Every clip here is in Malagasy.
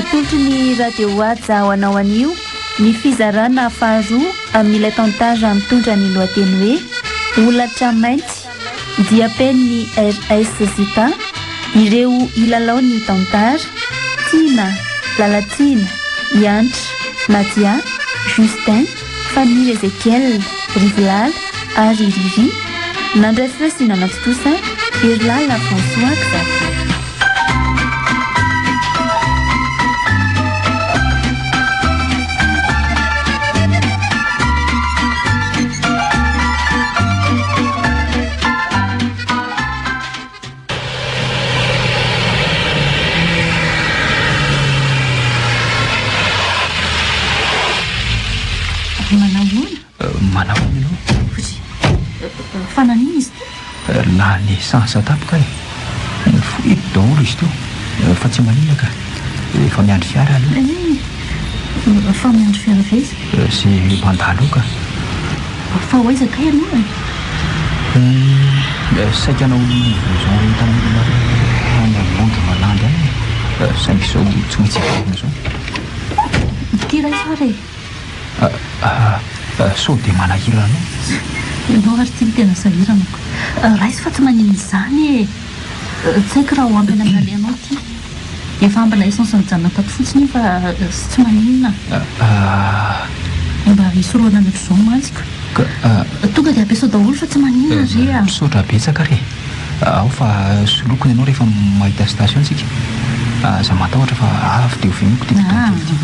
Atolotry ny Radio Haja ho anao anio ny fizarana faharoa amin'ilay tantara mitondra ny lohateny hoe Holatra mainty, diam-penin'ny RS Zita, ireo hilalao ny tantara, Tiana, Lalatiana, Iantra, Nadia, Justin, Faniry Ezekiel, Rivolala ary Riri, nandray feo sy nanatontosa, Herilala François Xavier. Manahoana? Manahoana ianao? Ory, fa naninona izy ity? Lany essence tampoka e. Nifoha daholo izy teo. Fa tsy maninona ka. Efa miandry fiara aloha. Eh, fa miandry fiara avy aiza? Ze mandalo eo ka. Fa ho aiza kay ianao e? Hum, saika hanao livraison entan'olona any Ambondromalandy any e. Saingy izao tsy maintsy hiverina izao. Ity raiso ary e. Sao dia manahirana anao? Ianao ary ity no tena sahirana ko. Raiso fa tsy maninona izany e. Tsy haiko raha ho ampy any amin'ny alehanao ity. Efa ambina essence nijanona tato fotsiny io fa tsy maninona. Mba hisorohana ny ohatr'izao mantsy ko. Tonga dia ampiasao daholo fa tsy maninona re a. Misaotra betsaka re. Ao fa soloko ny anao rehefa mahita station tsika. Aza matahotra fa avy dia hoveniko ity bidon kely ity.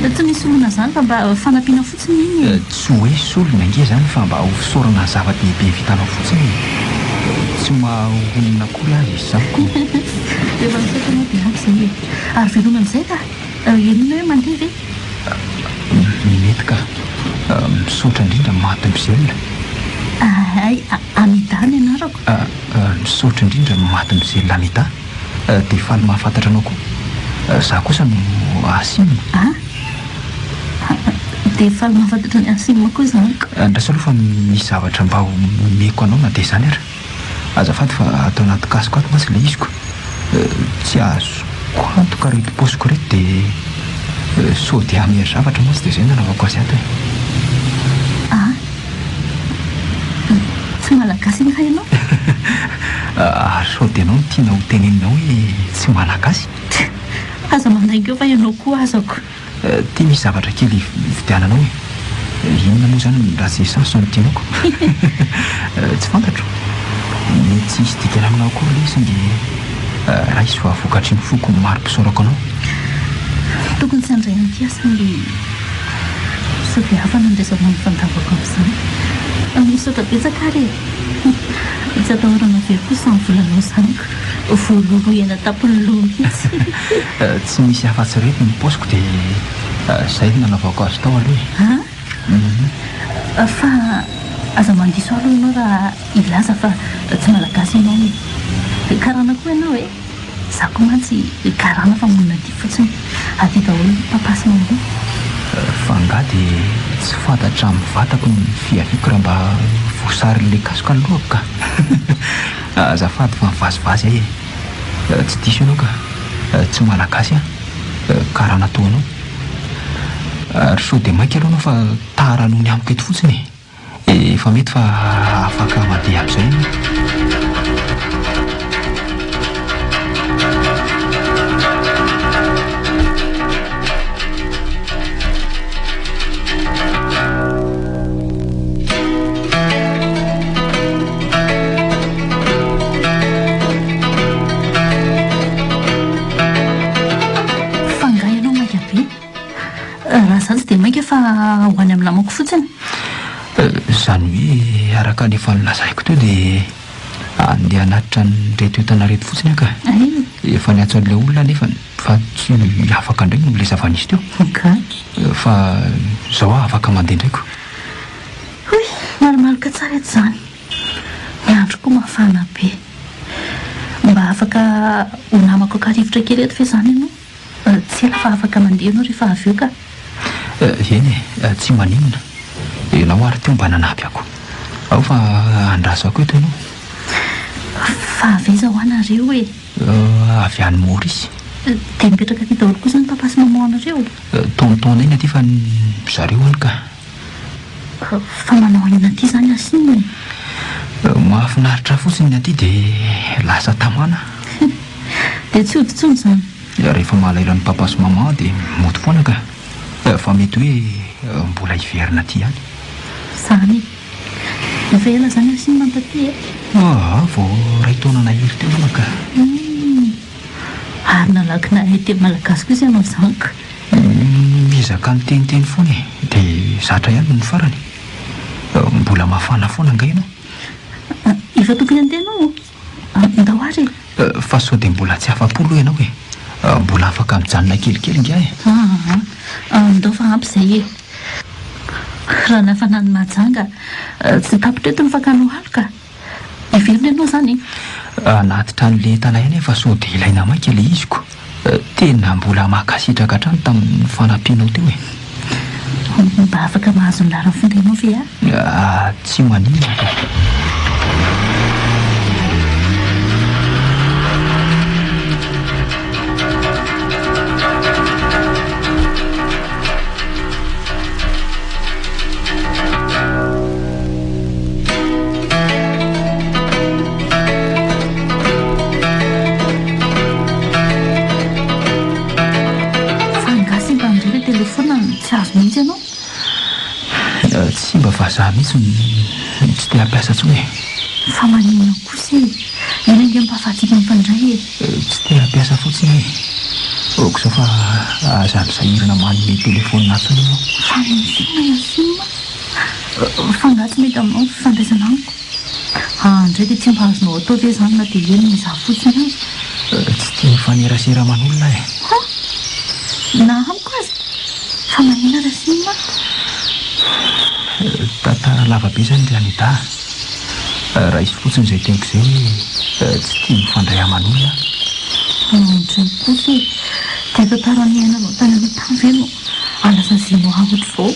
Aa, tsy misy olana izany fa mba fanampiana fotsiny iny e. Tsy hoe solona ange izany fa mba ho fisaorana ny zava-dehibe vitanao fotsiny e. Tsy maha olona akory aza izany ko. Efa misaotra anao dia ampy izay e. Ary veloma amin'izay ka. Henoina hoe mandeha ve? Mety ka. Misaotra indrindra mademoiselle. Hay, Amida ny anarako. Misaotra indrindra mademoiselle Amida. Dia faly mahafantatra anao koa. Izaho kosa no Asim. Ah? Dia faly mahafantatra an'i Asim koa izany ko. Andraso aloha fa misy zavatra mba omeko anao na dia izany ara. Azafady fa ato anaty casque ato mantsy ilay izy ko. Tsy azoko antoka ireto paosiko ireto dia sao dia hamery zavatra mantsy dia izay no nanaovako azy ato e. Ah! Tsy malagasy angaha ianao? Ary sao dia ianao no tiana ho tenenina hoe tsy malagasy? Aza mandainga eo fa ianao koa azako. Ty misy zavatra kely hividiananao e! Inona moa izany raha tsy essence no tianao ko? Tsy fantatro. Mety tsy hisy dikany aminao akory ilay izy saingy raiso fa vokatry ny foko ny mari-pisaorako anao. Tokony tsy handray an'ity aho saingy sao dia hafa no andraisako ny fandavako amin'izany. Misaotra betsaka ary e! Tsy atahorana very koa izany volanao izany ko! Voaloloha eny an-tampon'ny loha mihitsy. Tsy misy afa-tsy ireto ny paosiko dia izay no nanaovako azy tao aloha e. An? Fa aza mandiso ahy aloha ianao raha hilaza fa tsy malagasy ianao e. Karana koa ianao e? Izaho koa mantsy karana fa monina aty fotsiny. Aty daholo ny papa sy maman. Fa angaha dia tsy fantatra amin'ny vatako ny fiaviako raha mba voasarin'ilay kasoka ny lohako ka. Azafady fa mivazivazy ahy e. Tsy diso ianao ka. Tsy malagasy aho. Karana toa anao. Ary sao dia maika aloha ianao fa tara noho ny amiko eto fotsiny e. Efa mety fa afaka mandeha amin'izay ianao. Fa angaha ianao maika be? Raha izaho tsy dia maika fa ho any amin'ny namako fotsiny. Izany hoe araka ny efa nolazaiko teo dia handeha hanatitra an'ireto entana ireto fotsiny aho ka. Efa niantso an'ilay olona anefa fa tsy afaka indray noho ilay zava-nisy teo. Fa izao aho afaka mandeha indray ko. Hoy, malomaloka tsara eto izany. Ny andro koa mafana be. Mba afaka ho namako haka rivotra kely eto ve izany ianao? Tsy ela fa afaka mandeha ianao rehefa avy eo ka. Eny e, tsy maninona. Ianao ary teo mba nanampy ahy koa. Ao fa andraso ahy koa eto ianao. Fa avy aiza hoa nareo e? Avy any Maurice. Dia mipetraka aty daholo koa izany papa sy maman anareo? Tonton nay ny aty fa ny zareo any ka. Fa manao inona aty izany Hasina e? Mahafinaritra fotsiny ny aty dia lasa tamana. Dia tsy hody intsony izany? Rehefa malahelo an'i papa sy maman dia mody foana ka. Fa mety hoe mbola hiverina aty ihany. Izany e. Efa ela izany Hasina no taty e? Aa, vao iray taona nahery teo angamba ka. Humm. Ary nalaky nahay teny malagasy kosa ianao izany ka. Miezaka miteniteny foana e, dia zatra ihany nony farany. Mbola mafana foana angaha ianao? Efa tokony handeha ianao? Ndao ary e! Fa sao dia mbola tsy afa-po aloha ianao e? Mbola afaka mijanona kelikely ingahy e! Aa, ndao fa ampy izay e! Raha ny hafanan'i Mahajanga, tsy tapitra eto ny fakanao aloka. Hiverina ianao izany e? Anaty tranon'ilay entana ihany aho fa sao dia ilaina maika ilay izy ko. Tena mbola mankasitraka hatrany tamin'ny fanampianao teo e. Mba afaka mahazo ny laharan'ny findainao ve aho? Ah, tsy maninona ka. Fa angaha simba indray ilay telefaonina no tsy azo mihitsy ianao? Tsy simba fa za mihitsy no tsy te hampiasa intsony e. Fa maninona kosa e? Iny ange mba ahafahantsika mifandray e. Tsy te hampiasa fotsiny aho e. Aoka izao fa aza misahirana manome telefaonina ahy intsony ianao. Fa maninona Yassim a? Fa angaha tsy mety aminao ny fifandraisana amiko? Ah, indray dia tsy mba azonao atao ve izany na dia hoe ny mizaha fotsiny aza? Tsy tia mifanerasera aman'olona aho e. Ha! Na amiko aza? Fa maninona Rasim a? Tantara lava be izany ry Anita a. Raiso fotsiny izay teniko izay hoe tsy tia mifandray aman'olona aho. Indray kosa e! Dia tantara niainanao tany aloha tany ve no anasazianao ahy ohatr'izao?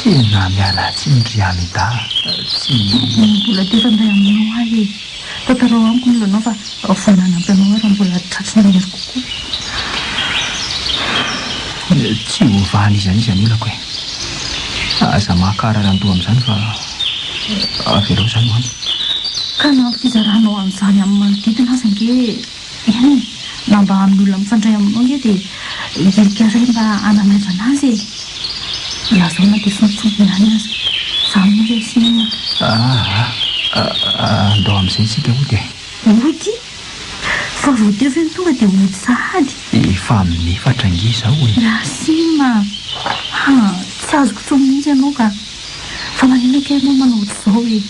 Tena miala tsiny ry Amida a, tsy. Mbola te hifandray aminao aho e. Tantarao amiko ny olanao fa vonona hanampy anao aho raha mbola tratry ny hery kokoa. Tsy hovahan'iza n'iza ny olako e. Aza maka hararan-doha amin'izany fa avelao izany ho any. Ka na ny fizaranao an'izany amin'ny manodidina aza ange Eny e, na mba amin'ny olona mifandray aminao ange dia hirika iray mba hanamaivana azy e! Lazao na dia sombintsombiny ihany aza. Izany moa re sy inona? Aa, andao amin'izay isika hody e! Hody? Fa vao teo ve no tonga dia hody sahady? Efa amin'ny efatra ange izao e! Rasim a! Ha, tsy azoko intsony mihitsy ianao ka! Fa maninona kay ianao manao ohatr'izao e?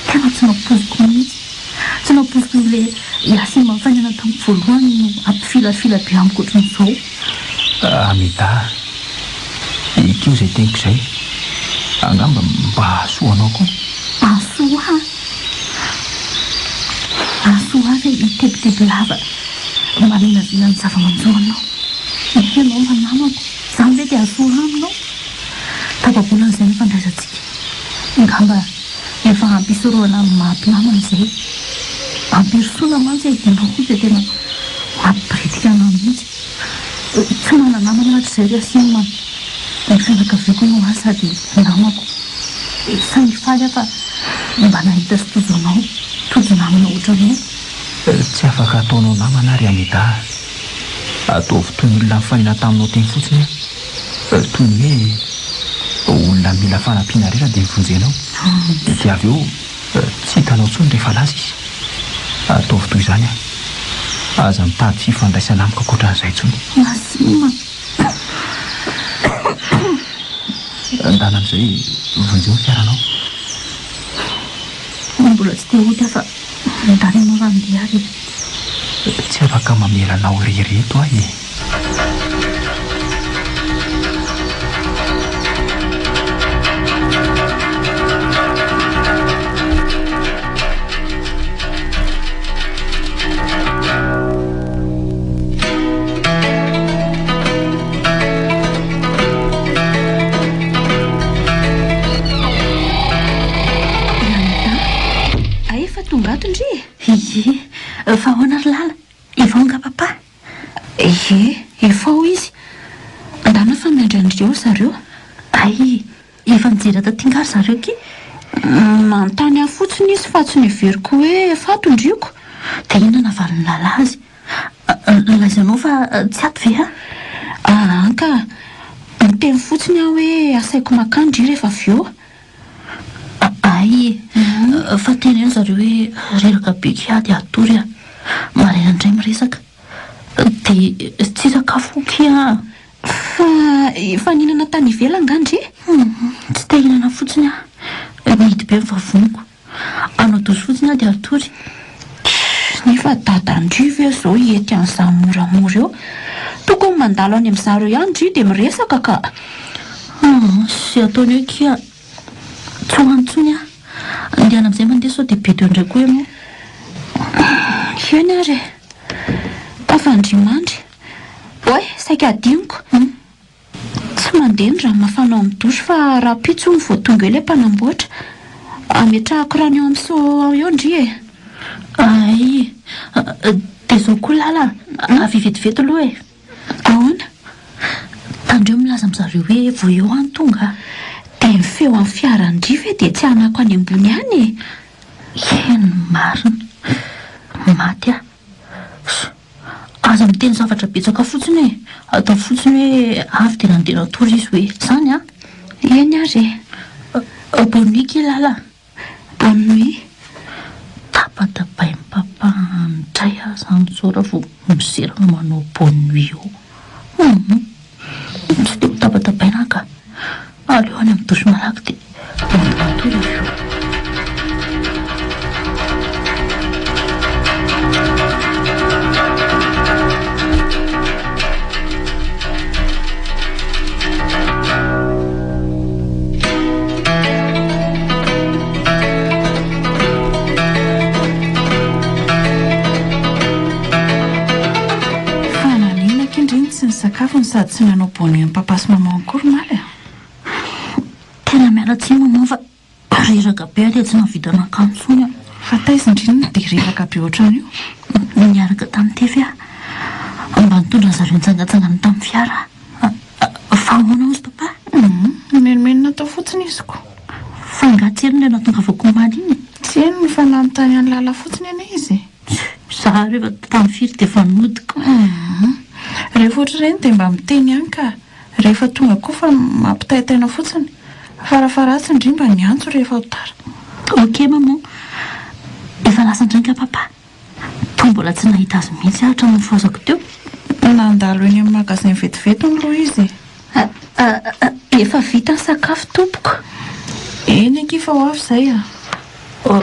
Tena tsy nampoiziko mihitsy. Tsy nampoiziko ilay Yassim nifanena tamiko voalohany no hampifilafila be amiko ohatran'izao. Amida, ekeo izay teniko izay. Angamba mba hahasoa anao koa. Hahasoa ahy? Hahasoa ahy ve hitebiteby lava maminavina ny zava-manjo anao? Nefa ianao mba namako, izany ve dia hahasoa ahy aminao? Tapa-bolana izay nifandraisantsika. Angamba efa ampy hisorohana ny maha mpinamana izay. Ampirosoana mantsy e, ianao koa dia tena mampibiridika anah mihitsy. Tsy mana-namana hatrizay ry Asim a. Ny fianakaviako no ahy sady namako. Saingy faly aho fa mba nahita sy tojo anao, tojo namana ohatranao. Tsy afaka ataonao namana aho ry Amida a. Ataovy toy ny olona nifanena taminao teny fotsiny aho. Toy ny hoe olona mila fanampiana rera dia vonjenao. Dia avy eo tsy hitanao intsony rehefa lasa izy. Ataovy toy izany aho. Aza mitady fifandraisana amiko ankoatran'izay intsony. Nassim a! Ndana amin'izay vonjeo ny fiaranao. Mbola tsy te hody aho fa Ndany ianao raha andeha ary e. Tsy afaka mamela anao irery eto aho e. Ramita, Efa tonga ato ndry e! Ie, fa ahoana ry Lala? Efa ao angaha Papa? Ie, efa ao izy. Ndana fa miandry an-dry eo ry zareo. Hay, efa nijery ahy taty nga ry zareo ki? Nanontany ahy fotsiny izy fa tsy neveriko hoe efa ato ndriko. Dia inona navalin'i Lala azy? Lazainao fa tsy ato ve aho? Aa ka! Niteny fotsiny aho hoe asaiko makany ndry rehefa avy eo. Hay e! Fa teneno zareo hoe reraka be kia dia hatory aho. Maraina indray miresaka. Dia tsy hisakafo koa kia aho. Fa efa nihinana tany ivelany nga ndry? Tsy te hihinana fotsiny aho. Mihidy be ny vavoniko. Hanao douche fotsiny aho dia hatory. Nefa dadan-dry ve izao hety an'izany moramora eo? Tokony mandalo any amin'zareo ihany ndry dia miresaka ka! Hum, izay ataony eo kia. Tsy ho any intsony aho. Andehana amin'izay mandeha sao dia bedy eo indray koa ianao. Eny ary e! Tafandria mandry. Oay, saika hadinoko. Tsy mandeha ny rano mafana ao amin'ny douche fa rahampitso hono vao tonga eo ilay mpanamboatra. Ametrahako rano eo amin'ny seau ao eo ndry e! Hay! Dia izao koa Lala a! Avia vetivety aloha e! Ahoana? Tandreo milaza amin-jareo hoe vao eo aho no tonga a! Dia ny feo amin'ny fiaran-dry ve dia tsy hanako any ambony any e! Eny marina! Maty aho! Aza miteny zavatra betsaka fotsiny e! Ataovy fotsiny hoe avy dia nandeha natory izy hoe izany an! Eny ary e! Bonne nuit ki Lala! Bonne nuit! Tapatapain'i papa indray aho izany izao raha vao miserana manao bonne nuit eo. Hum! Tsy dia ho tapatapaina aho ka! Aleo any amin'ny douche malaky dia mody matory avy eo. Fa naninona akia ndry no tsy nisakafo no sady tsy nanao bonne nuit an'i papa sy maman akory omaly a? Tena miala tsiny maman fa reraka be aho dia tsy nahavita nankany intsony aho. Fa taiza ndry no dia reraka be ohatran'io? Niaraka tamin'i Tefy aho. Mba nitondra an-zareo nitsangantsangana tamin'ny fiara aho. Fa ahoana hozy papa? Hum, nimenomenona tao fotsiny izy ko. Fa angaha tsy heno ilay nahatongavako omaly iny e? Tsy henony fa nanontany an'i Lala fotsiny anie izy e. Za rehefa tamin'ny firy dia efa nody ko. Hum, rehefa ohatr'ireny dia mba miteny ihany ka. Rehefa tonga koa fa mampitaintaina fotsiny. Farafaharatsiny ndry mba niantso rehefa ho tara. Ok maman, efa lasa indray nga papa? Toa mbola tsy nahita azy mihitsy aho hatramin'ny nifohazako teo. Nandalo eny amin'ny magasin vetivety hono aloha izy e. Efa vita ny sakafo tompoko. Eny akia fa ho avy izay a.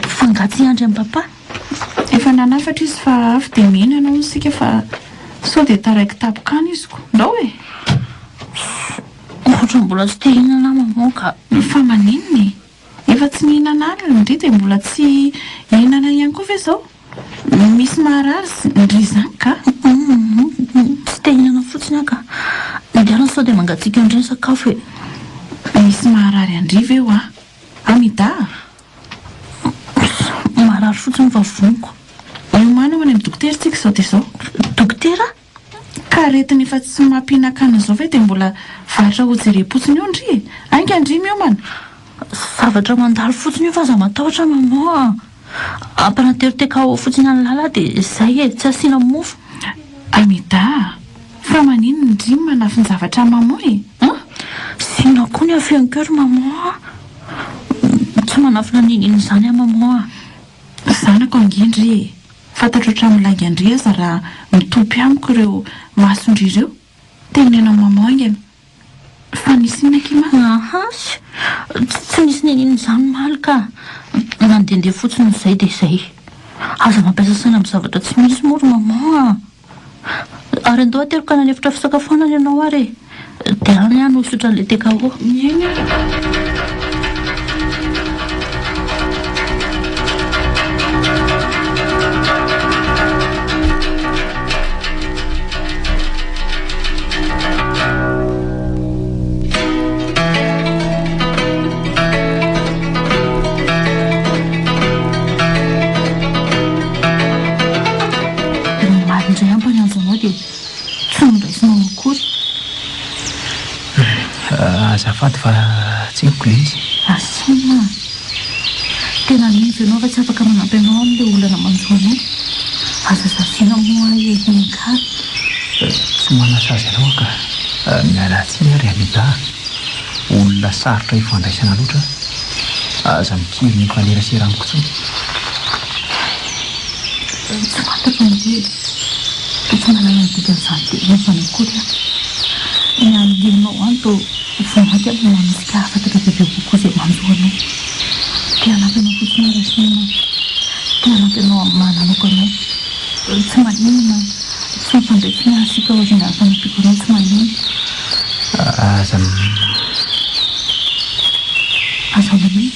Fa nga tsy hiandry an'i papa? Efa nanafatra izy fa avy dia mihinana hono isika fa sao dia taraiky tapoka any izy ko. Ndao e! Ohatran'ny mbola tsy te hihinana aho maman ka. Fa maninona e? Efa tsy nihinana alina ndry dia mbola tsy hihinana ihany koa ve izao? Misy maharary ndry izany ka? Tsy te hihinana fotsiny aho ka. Ndehana sao dia mangatsiaka eo indray ny sakafo e! Misy maharary an-dry ve hoa? Amida a! Marary fotsiny ny vavoniko. Miomàna ho any amin'ny dokotera tsika izao dia izao. Dokotera? Ka aretina efa tsy mampihinan-kanina izao ve dia mbola vatra ho jerem-potsiny eo ndry e? Ainga ndry miomana! Zavatra mandalo fotsiny io fa aza matahotra maman a! Ampanantero TKO fotsiny an'i Lala dia izay e, tsy asiana mofo. Amida a! Fa maninona ndry no manafin-javatra an'i maman e? An? Zina koa ny afeniko eo ry maman a! Tsy manafina n'inon'inona izany aho maman a! Zanako ange ndry e! Fantatro hatramin'ny laingan-dry aza raha mitopy amiko ireo mason-dry ireo. Teneno amin'i maman haingana. Fa nisy inona akia ma? Aha! Tsy nisy n'inon'inona izany omaly ka! Nandehandeha fotsiny izay dia izay. Aza mampiasa saina amin'ny zavatra tsy misy moa ry maman a! Ary andao ateriko any an'efitra fisakafoanana ianao ary e! Dia any aho no hisotra an'ilay TKO. Eny ary. Omaly indray aho mba niantso anao dia akory. Azafady fa tsiniko ilay izy. Asim a! Tena mino ve ianao fa tsy afaka manampy anao amin'ilay olana manjo anao? Aza saziana moa aho e Hinkar. Tsy manasazy anao aho ka. Miala tsiny aho ry Amida a. Olona sarotra ifandraisana loatra aho. Aza mikiry ny hifanerasera amiko intsony. Tsy fantatro ange e. Tsy mahalala ny dikan'izany teny izany akory aho. Ny any Lille-nao any toa vao mainka manosika hahafantatra bebe kokoa izay manjo anao. Te hanampy anao fotsiny aho Racine a. Te hanampy anao amin'ny maha namako anao. Tsy maninona tsy mifandray intsony ary isika aorianan'ny fanampiako anao tsy maninona. Aza Aza maninona?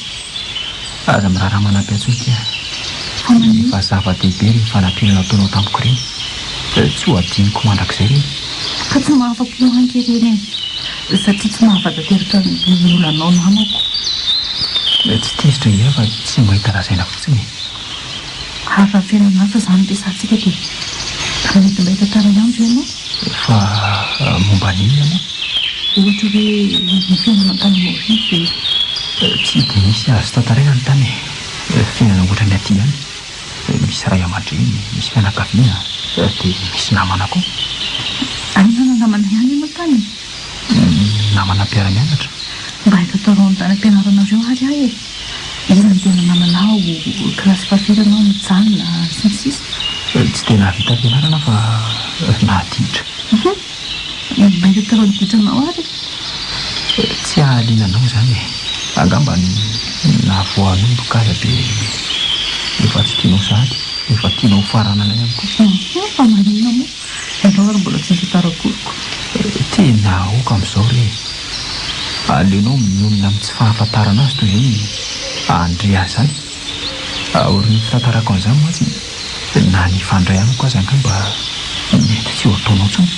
Aza miraharaha manampy ahy intsony kia. Fa maninona? Efa zava-dehibe ireny fanampiana nataonao tamiko ireny. Tsy ho adinoko mandrakizay ireny. Ka tsy mahafa-po ahy ange ireny e! Satria tsy mahavatanteraka ny olanao namako. Tsy tezitra ingahy fa tsy mahita lazaina fotsiny e! Ary raha fiainana hafa izany resahantsika dia mety mba hitantara ihany ve ianao? Fa momba ny inona moa? Ohatra hoe ny fiainana tany Maurice e! Tsy dia misy azo tantaraina ny tany e! Fiainana ohatran'ny aty ihany. Misy ray aman-dreny, misy fianakaviana, dia misy namana koa. Hay nana-namana ihany ianao tany e? Namana mpiara-mianatra. Mba hitantarao ny tany am-pianaranareo ary aho e! Iza no tena namanao, kilasy fahafiry ianao nijanona, sy ny sisa. Tsy dia nahavita fianarana aho fa nahaditra. Mba hitantarao ny ditranao ary e! Tsy hahaliana anao izany e! Angamba na voanomboka aza dia efa tsy tianao sahady, efa tianao hofaranana ihany koa. Fa maninona moa? Ianao ary mbola tsy nitantara akory ko. Tena aoka amin'izao re e! Aleonao mionona amin'ny tsy fahafantarana azy toy izay handre azy izany. Aorian'ny fitantarako an'izany mantsy, na ny hifandray amiko aza angamba mety tsy ho ataonao intsony.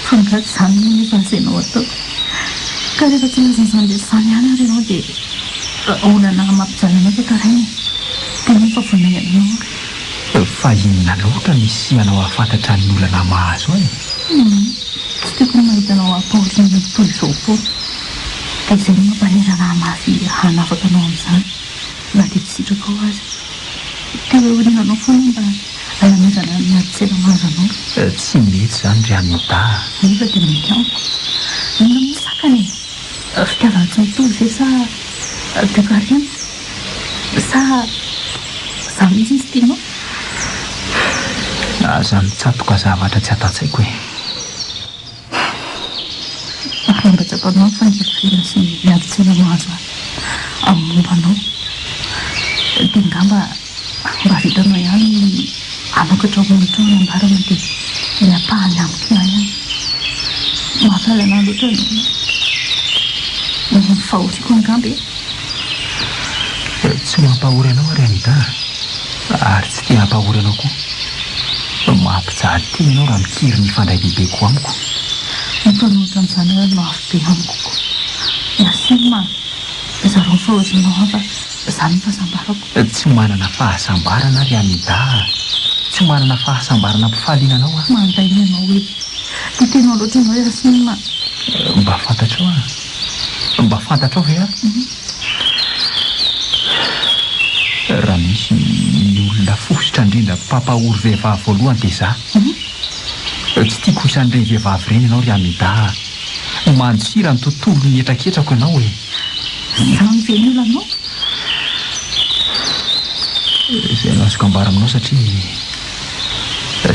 Fa angaha tsy izany moa nefa asainao ataoko? Ka rehefa tsy milaza an'izany rehetra izany ihany ary ianao dia olana mampijaly anao tantaraina e! Teneno fa vonona hihaino anao aho. Fa inona loatra no hisianao hahafantatra ny olana mahazo ahy e? Humm. Tsy tiako ny mahita anao ampahoriana toy izao foana. Dia izay no mampanerana ahy mafy hanafaka anao amin'izany, na dia tsy sitrakao aza. Te ho eo aoriananao foana aho mba hanamivana ny adin-tsaina mahazo anao. Tsy mety izany ry Amida a! Nefa dia mety amiko. Inona moa ny sakana e? Fitiavana tsy mitovy ve sa toekarena? Sa izaho mihitsy no tsy tianao? Aza mitsatoka zavatra tsy ato an-tsaiko e! Raha mba tsapanao ny fangirifiriana sy ny adin-tsaina mahazo ahy amin'ny momba anao, dia angamba mba vitanao ihany ny hanokatra olona hanambarana dia ny ampahany amiko ihany any. Mahafaly anah loatra ny ny fahoriako angamba e! Tsy mampahory anao aho ry Anita a! Ary tsy te hampahory anao koa. Mampijaly tena ianao raha mikiry ny hifandray bebe koa amiko. Mifanohitra amin'izany ary no avo be amiko koa. Yassine a! Zarao ny fahorianao aho fa izany no fahasambarako. Tsy manana fahasambarana aho ry Amida a! Tsy manana fahasambarana ampifaliana anao aho. Mandainga ianao e! Tia tenao loatra ianao Yassine a! Mba fantatrao aho? Mba fantatrao ve aho? Raha misy ny olona fositra indrindra mpampahory vehivavy voalohany dia izaho. Tsy tiako ho isan'ireny vehivavy ireny ianao ry Amida a! Mandosira ny tontolon'ny hetraketrako ianao e! Izany ve ny olanao? Izay no azoko ambara aminao satria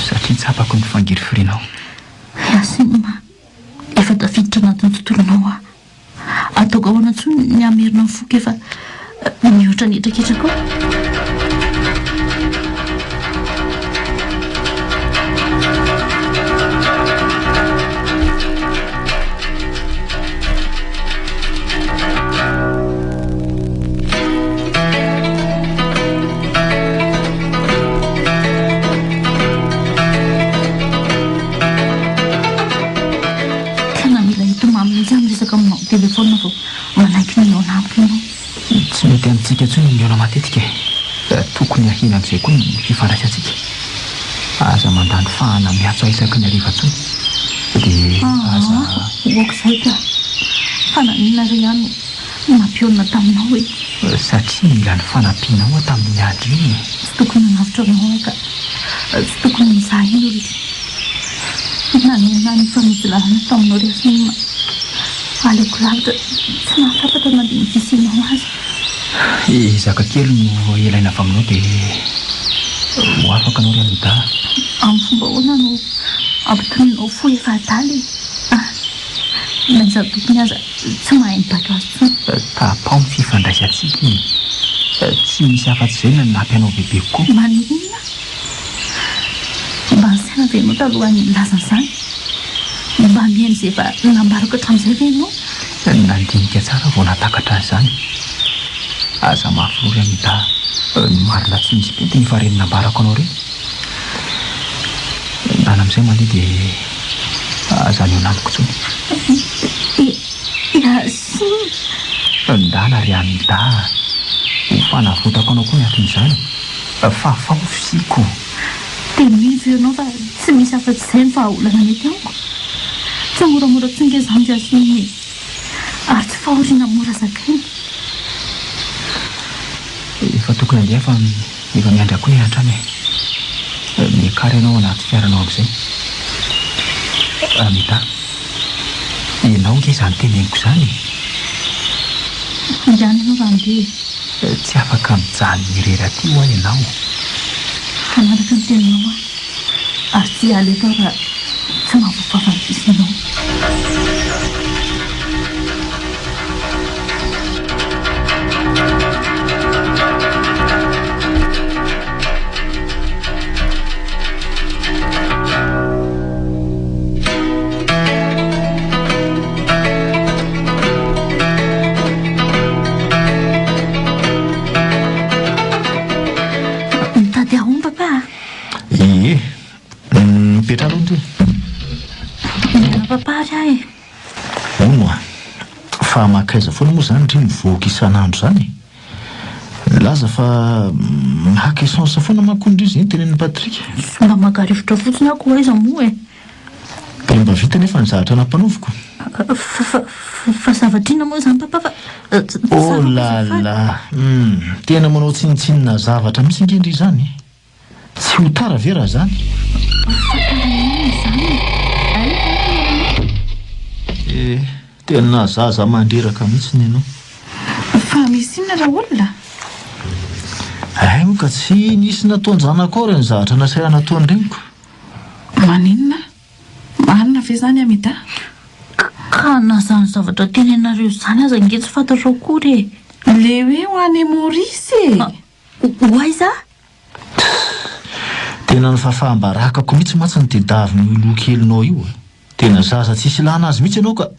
satria tsapako ny fangirifirinao. Yassim, efa tafiditra anatin'ny tontolonao aho. Ataoko ahoana intsony ny hamerina ny foko efa mihoatra ny hetraketrako ao? Tena mila hitomany mihitsy aho miresaka aminao amin'ny telefaonina vao manaiky ny hihaona amiko ianao. Tsy mety amintsika intsony ny mihaona matetika e. Tokony hahena amin'izay koa ny fifandraisantsika. Aza mandany fahana miantso ahy isaky ny hariva intsony. Dia aza. Aoka izay ka! Fa naninona re aho no nampihaonina taminao e? Satria nila ny fanampianao aho tamin'iny andro iny e! Tsy tokony nanavotra anao aho ka! Tsy tokony nizaha iny olona. Nanenina ahy nifanojo lalana taminao ry Hassim. Aleoko lavitra tsy nahafantatra na dia ny fisianao aza. Ezaka kely no ilaina avy aminao dia ho afaka anao ry Amida a. Amin'ny fomba ahoana no ampitonianao fo efa adala e? Ah! Na izaho tompony aza tsy mahay mibaiko azy intsony. Tapaho ny fifandraisantsika e! Tsy misy afa-tsy izay no hanampy anao bebe kokoa. Maninona? Mba nisaina ve ianao talohan'ny nilaza an'izany? Mba nihaino izay efa nambarako hatramin'izay ve ianao? Nandinika tsara vao nahatakatra an'izany. Aza mafy loha ry Amida. Ny marina tsy misy pentina efa ireny nambarako anao ireny. Ndana amin'izay mandeha dia aza mihaona amiko intsony. Yassin! Ndana ry Amida a! Ho fanavotako anao koa ny anton'izany. Fafao ny fisiako. Teneno ve ianao fa tsy misy afa-tsy izay ny vahaolana mety amiko? Tsy moramora intsony nge izany ry Yasmin e! Ary tsy fahoriana mora zakaina. Efa tokony handeha fa efa miandry ahy koa ny any an-trano e! Miakara ianao anaty fiaranao amin'izay. Amida, ianao ange izany teneniko izany e! Mandehana ianao raha handeha e! Tsy afaka mijanona irery aty hoa ianao. Hanaraka ny teninao aho ary tsy hiala eto aho raha tsy mahavoavafa ny fisianao. Mitady ahy hono papa a! Ie, mipetraha aloha ndry. Miala papa ary aho e! Hono a! Fa mankaiza foana moa izany ndry mivoaka isan'andro izany e? Milaza fa maka essence foana manko hono ndry izay no tenenin'i Patrick. Mba maka rivotra fotsiny aho ko aiza moa e! Dia mba vita anefa ny zavatra nampanaoviko. Fa, fa, fa zavatra inona moa izany papa fa tsy Oh là là! Hum, tena manao tsinontsinona zavatra mihitsy ange ndry izany e! Tsy ho tara ve raha izany? Fa tara inona izany e? Aiza ary ny alanao? Eh, tena zaza mandreraka mihitsy ny anao. Fa misy inona raolona? Hay moa ka tsy nisy nataon-janakao ireny zavatra nasaina nataon-dreniko. Maninona? Marina ve izany Amida? Ka na izany zavatra teneninareo izany aza ange tsy fantatro akory e! Le hoe ho any Maurice e! Ho aiza? Tena ny fahafaham-barakako mihitsy mantsy no tediavin'io loha kelinao io a! Tena zaza tsisy ilana azy mihitsy ianao ka!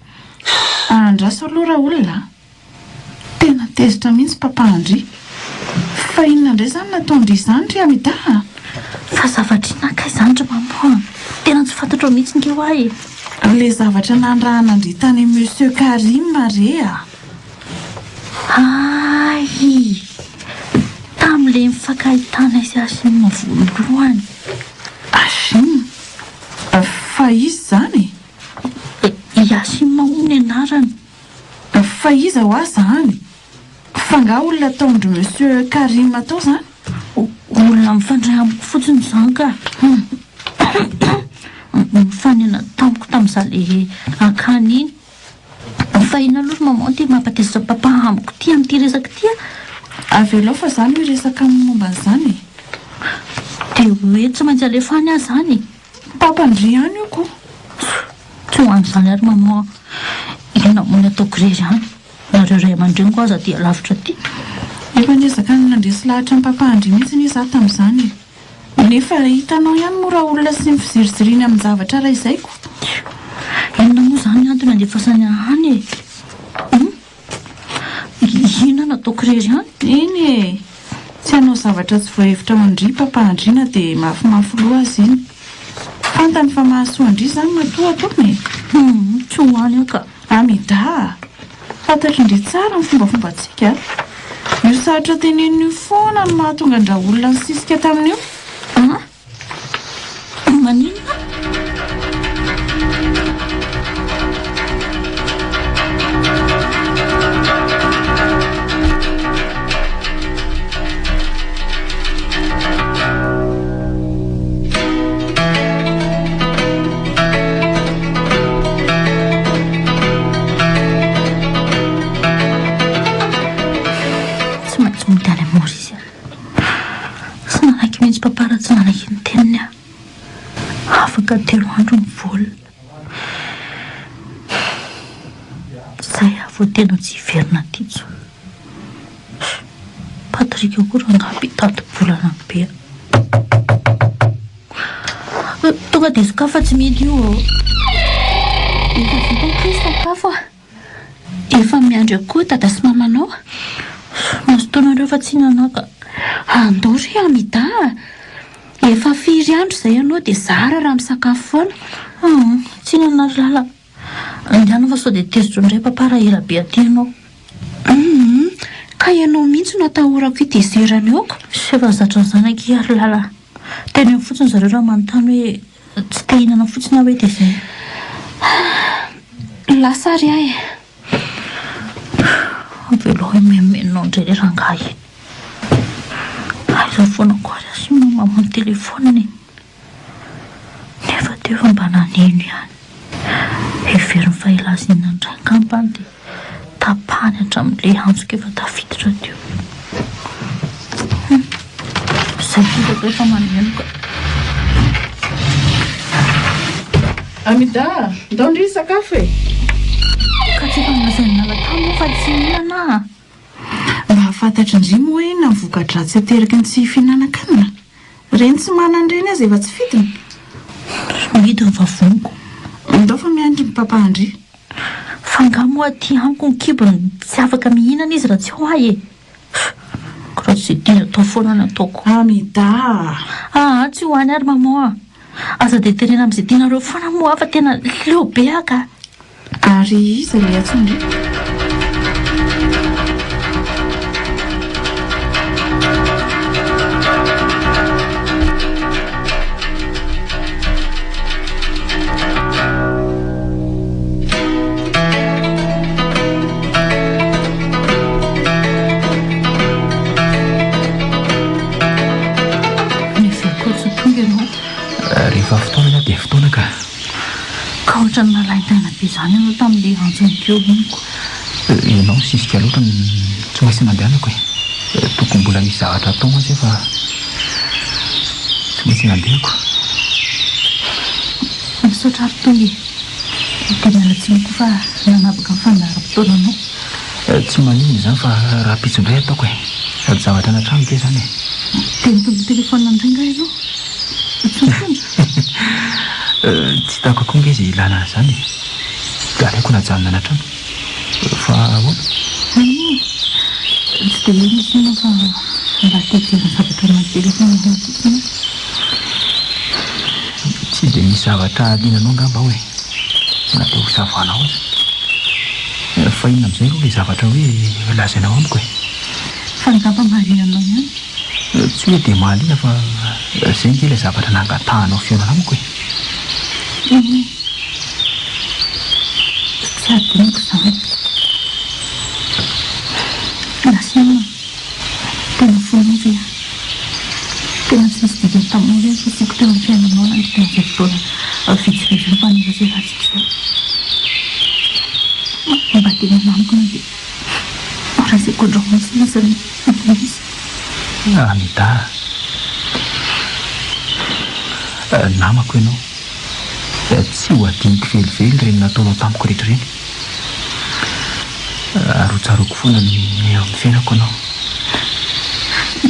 Andraso aloha raolona a! Tena tezitra mihitsy Papa Andry. Fa inona indray izany nataon-dry izany ry Amida a? Fa zavatra inona kay izany ry Maman a? Tena tsy fantatrao mihitsy nge hoa e! Ilay zavatra nanirahana an-dry tany amin'i Monsieur Karim re a! Hay! Tamin'ilay nifankahitanay sy Hashim voalohany. Hashim? Fa iza izany e? I Hashim hono ny anarany. Fa iza hoa zany? F'angaha olona ataon-dry Monsieur Karim atao zany? Olona mifandray amiko fotsiny izany ka. Nifanena tamiko tamin'izaho le akany iny. Fa inona aloha ry maman ity mampatezitra papa amiko ity amin'ity resaka ity a? Avelao fa za no hiresaka aminy momba an'izany e. Dia hoe tsy maintsy alefa any aho izany e? Papa ndry ihany io ko. Tsy ho an'izany ary maman a. Inona moa ny ataoko irery any? Nareo ray aman-dreniko aza aty alavitra aty. Efa niezaka ny nandresy lahatra an'i papa Andry mihitsy anie za tamin'izany e. Nefa hitanao ihany moa raolona sy ny fiziriziriany amin-javatra raha izay ko. Inona moa izany ny antony andefasany ahy any e? Hum? Inona no ataoko irery any? Eny e! Tsy hanao zavatra tsy voahevitra ho an-dry Papa Andry na dia mafimafy loha aza iny. Fantany fa mahasoa an-dry izany matoa ataony e! Hum, tsy ho any aho ka! Amida a! Fantatry ndry tsara ny fombafombantsika a! Io sarotra tenenina io foana no mahatonga an-dRaolona nisisika tamin'io. An? Maninona? ka 3 andro ny vol. Izay aho vao tena tsy hiverina aty intsony. Patrick koa rangahy mpitati-bolana be a. Tonga dia sokafy fa tsy mihidy io ô. Efa vita akia ny sakafo a. Efa miandry akoho dada sy mamanao. Mazotoa nareo fa tsy hihinana ka. Andao ry Amida a. Efa firy andro izay ianao dia zara raha misakafo foana. Humm, tsy hihinana ry lala. Andehana fa sao dia tezitra indray papa raha ela be aty ianao. Humm, ka ianao mihitsy no atahorako hitezerana eo ka. Efa zatra an'izany akia ry lala. Teneno fotsiny zareo raha manontany hoe tsy te hihinana fotsiny aho hoe dia izay. Lasa ary aho e. Avelao himenomenona ao indray ilay rangahy iny. Aiza foana koa ary asiana mamono telefaonina e. Nefa teo efa mba naneno ihany. Heveriny fa hilaza inona indray angamba dia tapahany hatramin'ilay antsoko efa tafiditra teo. Izay koa fa efa maneno ka. Amida, ndao ndry hisakafo e! Ka tsy efa nolazain'i Lala tany moa fa tsy hihinana aho. Mba fantatry ndry moa inona ny voka-dratsy ateraky ny tsy fihinanan-kanina? Ireny tsy manana ireny aza efa tsy fidiny. Mihidy ny vavoniko. Ndao fa miandry ny papa ndry. Fa angaha moa aty amiko ny kibony tsy afaka mihinana izy raha tsy ao ahy e! Ka raha tsy izay tiany atao foana no ataoko. Amida a! Aa tsy ho any ary maman a! Aza dia terena amin'izay tianareo foana moa aho fa tena leo be aho ka! Ary iza ilay antsoin-dry? Neveriko tsy ho tonga ianao. Rehefa fotoana dia fotoana ka. Ka ohatran'ny nalaintaina be izany ianao tamin'ilay antson'i Teo iny ko. Ianao misisika loatra no tsy maintsy nandehanako e. Tokony mbola misy zavatra atao mantsy eo fa tsy maintsy nandehako. Misaotra ary Tonga e. Dia miala tsiny koa fa nanapaka ny fandaharam-potoananao. Tsy maninona izany fa rahampitso indray ataoko e. Sady zavatra any an-trano ange izany e. Dia nitondra telefaonina indray angaha ianao? Tsy nitondra? Tsy hitako koa ange izay ilana an'izany e. Dia aleoko najanona any an-trano. Fa ahoana? Hum, tsy dia hoe misy inona fa mba te hijery ny zavatra anaty telefaonina fotsiny aho. Tsy dia misy zavatra hahaliana anao angamba ao e. Na dia ho savanao aza. Fa inona amin'izay aloha ilay zavatra hoe lazainao amiko e? Fa angamba mahaliana anao ihany. Tsy hoe dia mahaliana fa izay ange ilay zavatra nangatahanao fihaonana amiko e. Eny e. Tsy adinoko izany. Lasa inona? Tena fonao ve aho? Tena tsy nisy dikany taminao ve ny fisiako teo amin'ny fiainanao nandritra an'izay fotoana vitsivitsy nifaneraserantsika izay? Mba tena namako na dia iray segondra monja aza ny izy. Amida a! Namako ianao. Tsy ho adinoko velively ireny nataonao tamiko rehetra ireny. Ary ho tsaroako foana ny eo amin'ny fiainako ianao.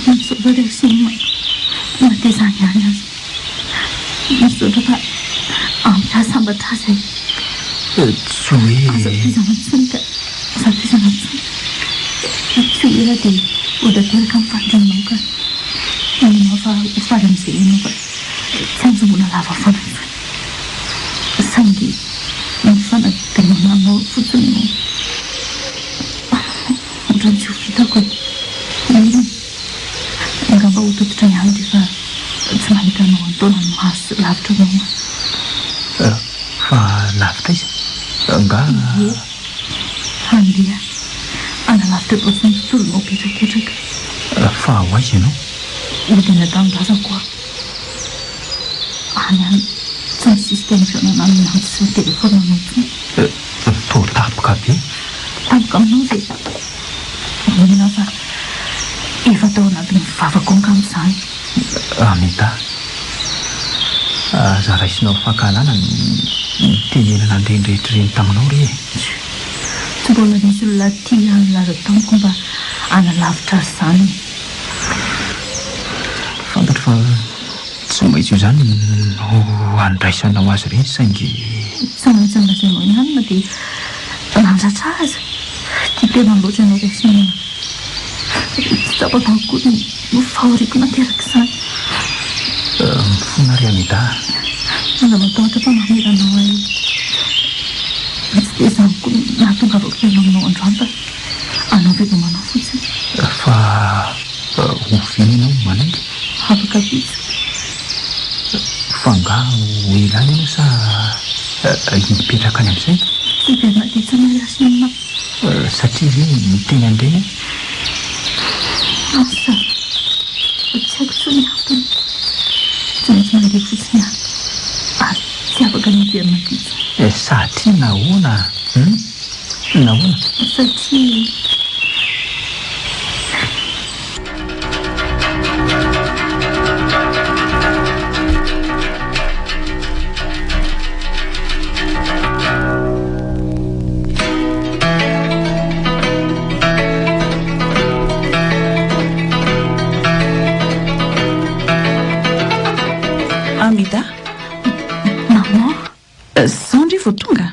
Misaotra ry Arsène na dia izany ihany aza. Misaotra fa ampy hahasambatra azy e. Tsy hoe. Aza tohizana intsony ka. Aza tohizana intsony. Tsy ho ela dia ho tanteraka ny fanirianao ka. Mino aho fa ho faly amin'izay ianao fa tsy anjombona lava foana intsony. Saingy ny fanadinoana anao fotsiny no ohatran'ny tsy ho vitako e. Eny e. Angamba ho tototra ihany rehefa tsy mahita anao an-taonany maro sy lavitra anao aho. Fa lavitra aiza? Angaha. Ie. Handeha hanalavitra anao sy ny tontolonao be traketraka. Fa ho aiza ianao? Hody any an-tanindrazako aho. Any any tsy misisika ny fihaonana amin'ny antso sy ny telefaonina anao intsony. Toa tampoka be. Tampoka aminao ve? Mino aho fa efa tao anatin'ny vavako angamba izany. Amida. Aza raisinao fankahalana ny nitenenana an'ireny rehetra ireny taminao re e! Tsy mbola nisy olona tia ahy nilaza tamiko mba hanalavitra azy izany e! Fantatro fa tsy maintsy io izany no handraisanao azy ireny saingy. Tsy maintsy nolazainao ihany na dia nandratra aza. Tia tena loatra ianao Yasmine. Tsy tsapako akory ny fahoriako naterak'izany. Mifona ry Amida a. Aza matahotra fa mamela anao aho. Tsy dia izany koa no nahatongavako teny aminao androany fa hanao veloma anao fotsiny. Fa oviana ianao no manaiky? Afaka vitsy. Fa angaha ho ela any ianao sa hipetraka any amin'izay? Tsy hiverina aty intsony aho Yasmine. Satria ve niteny an'ireny aho? Asa, tsy haiko intsony ny antony. Tsy maintsy mandeha fotsiny aho ary tsy afaka ny hiverina aty intsony. Satria nahoana? Hum? Nahoana? Satria. Amida. Maman. Zao ndry vao tonga?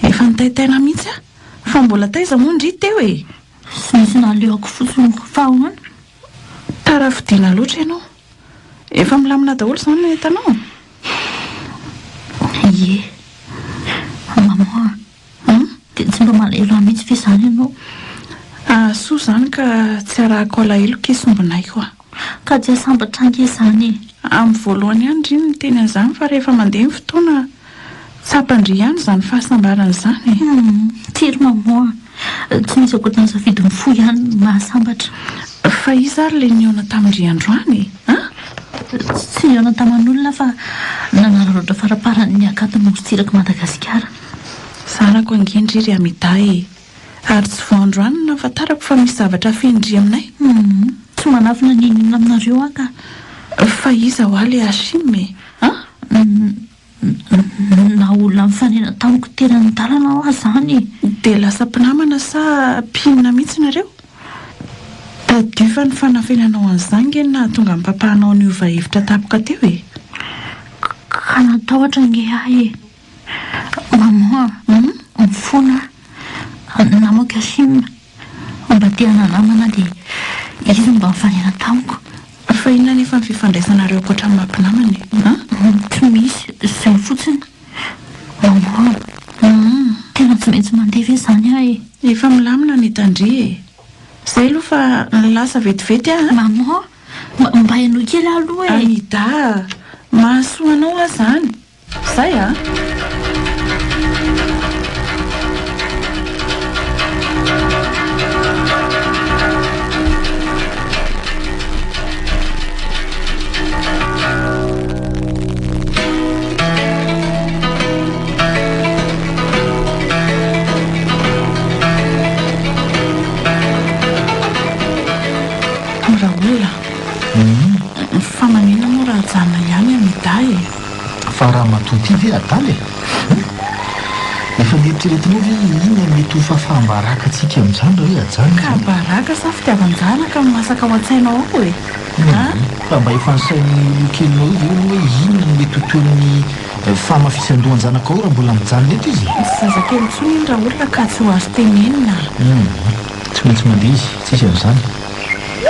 Efa nitaitaina mihitsy aho. Fa mbola taiza moa ndry teo e? Tsy nisy naleoko fotsiny fa ahoana? Tara fodiana loatra ianao. Efa milamina daholo izany ny entanao? Ie. Maman a! Dia tsy mba malahelo ahy mihitsy ve izany ianao? Soa izany ka tsy arahako alahelo ky sombinaiko a! Ka tsy hahasambatra ange izany e! Amin'ny voalohany ihany ndry no miteny an'izany fa rehefa mandeha ny fotoana tsapan-dry ihany izany fahasambarana izany e! Hum, tsia ry maman a! Tsy misy ankoatra ny safidin'ny fo ihany no mahasambatra. Fa iza ary ilay nihaona tamin-dry androany e? An? Tsy nihaona taman'olona fa nanararaotra faraparany ny akato morontsirak'i Madagasikara. Zanako ange ndry ry Amida e! Ary tsy vao androany no nahafantarako fa misy zavatra afenin-dry aminay. Hum, tsy manafina n'inon'inona aminareo aho ka. Fa iza hoa ilay Hashim e? An? Na olona nifanena tamiko teny an-dalana aho aza izany e! Dia lasa mpinamana sa mpinona mihitsy nareo? Tadidio fa ny fanafenanao an'izany nge no nahatonga ny papanao niova hevitra tampoka teo e! Ka natahotra ange aho e! Maman a! Mifona aho! Namako Hashim mba te hananamana dia izy no mba nifanena tamiko. Fa inona anefa ny fifandraisanareo ankoatra ny maha mpinamana e? An? Tsy misy, izay fotsiny. Maman a! Tena tsy maintsy mandeha ve izany aho e? Efa milamina ny hitan-dry e! Izay aloha fa lasa vetivety aho an! Maman, mba henoy kely aho aloha e! Amida a! Mahasoa anao aho izany! Zay a! Raolona, fa maninona moa raha ajanona ihany Amida e? Fa ramatoa ity ve adala e? Hum? Efa neritreretinao ve hoe inona no mety ho fahafaham-baraka antsika amin'izany raha hoe ajanona Ka izany? baraka sa fitiavan-janaka no masaka ao an-tsainao ao e? A? Fa mba efa nisain'io kelinao io ve aloha hoe inona no mety ho toy ny fahamafisan-dohan-janakao raha mbola mijanona eto izy e? Tsy zazakely intsony iny raolona ka tsy ho azo tenenina. Hum, tsy maintsy mandeha izy, tsisy an'izany.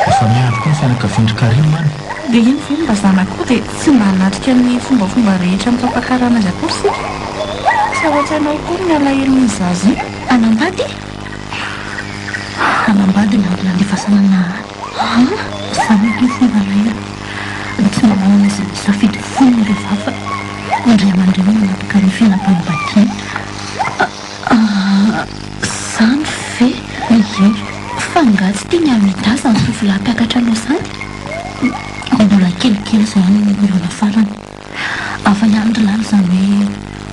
Efa miandry koa ny fianakavian-dry Karim any. Dia iny ve ny mba zanakao dia tsy mba hanatrika ny fombafomba rehetra amin'ny fampakarana azy akory isika? Tsy ao an-tsainao akory ny alahelon'iny zaza iny? Hanambady? Hanambady ny antony handefasana anah any. An! Izany aloha fomba alahelo. Tsy mba manana izay safidy fony ny vehivavy fa ny ray aman-dreny no manapaka ny fiainam-panambadiana. Izany ve? Ie. Fa angaha tsy tian'i Amida izany tovolahy mpiakatra anao izany? Mbola kelikely izao no nihaona farany. Hafa ihany ry Lala izany hoe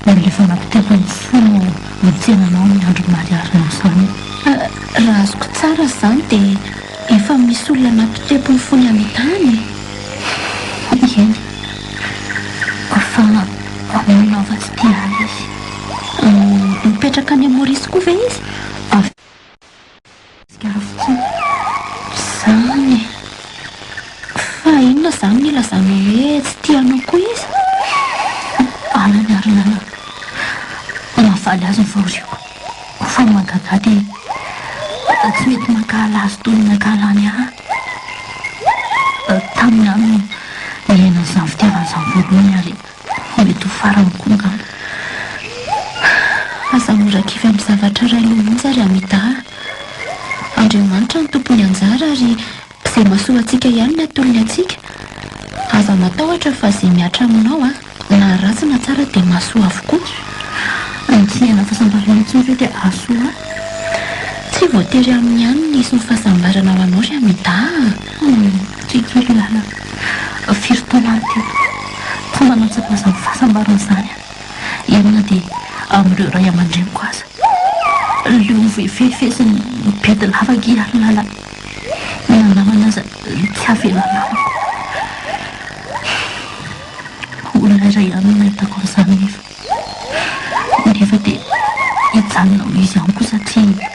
olona efa nampitepo ny fo no mitsena anao ny andro mariarinao izany. Raha azoko tsara izany dia efa misy olona nampitepo ny fony Amida any e? Eny. Fa mino aho fa tsy tia ahy izy. Mipetraka any Maurice koa ve izy? Avy Madagasikara fotsiny. Izany e! Fa inona izany no ilazanao hoe tsy tia anao koa izy? Alany ary Lala. Mahavaly azy ny fahoriako. Fa ny mahagaga ahy dia tsy mety mankahala azy toy ny nankahalany ahy. Taminy aho no niaina an'izany fitiavana izany voalohany ary mety ho farany koa angamba. Aza mora kivy amin'ny zavatra iray loha monja ry Amida a! Andriamanitra no tompon'ny anjara ary izay mahasoa antsika ihany ny atolony antsika. Aza matahotra fa izay mihatra aminao a, na ratsy na tsara dia mahasoa avokoa. Ny tsy hiaina fahasambarana intsony ve dia hahasoa ahy? Tsy voatery aminy ihany ny hisy ny fahasambarana ho anao ry Amida a! Tsy kely lala. Firy taona aho teto. Tsy mba nahatsapa izany fahasambarana izany aho. Eny na dia amin'ireo ray aman-dreniko aza. Leo mifefefezin'ny bidy lava ange ary lala. Na namana aza tsy avela namako. Olona iray ihany no nahitako an'izany nefa. Nefa dia hijanona ho izy ihany koa satria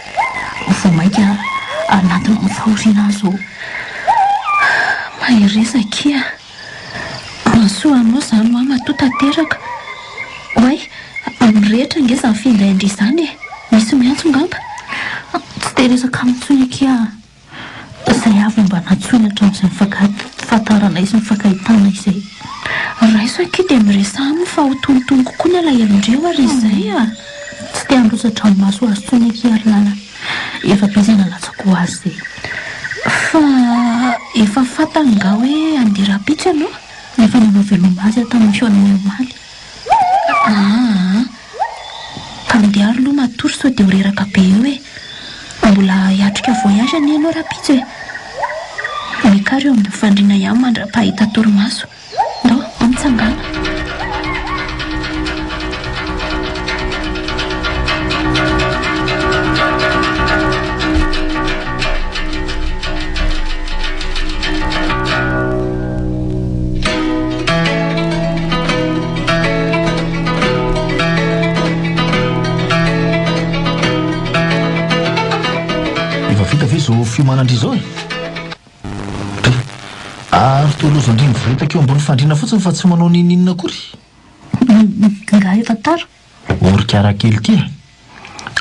vao mainka hanatona amin'ny fahoriana aho izao. Mahereza akia. Mahasoa anao izany hoa matoa tanteraka. Oay, mirehitra ange izany finday-ndry izany e! Misy miantso ngamba? Tsy te hiresaka aminy intsony akia aho. Izay avy mba nantsoiny hatramin'izay nifankafantaranay sy nifankahitana izay. Raiso akia dia miresaha aminy fa ho tonitony kokoa ny alahelon-dreo ary izay a! Tsy te handrotsa-dranomaso ho azy intsony akia ry Lala. Efa be izay nalatsako ho azy izay. Fa efa fantany nga hoe handeha rahampitso ianao? Efa nanao veloma azy aho tamin'ny fihaonanay omaly. Aa! Ka andeha ary aloha matory sao dia ho reraka be eo e! Mbola hiatrika voyage anie ianao rahampitso e! Miakara eo ambony fandriana ihany mandra-pahita torimaso. Ndao, mitsangàna. Efa vita ve izao fiomanan-dry izao e? Dry. Ary toa lozan-dry mivoretaka eo ambony fandriana fotsiny fa tsy manao n'inon'inona akory. Nga efa tara? Orika kely ity e!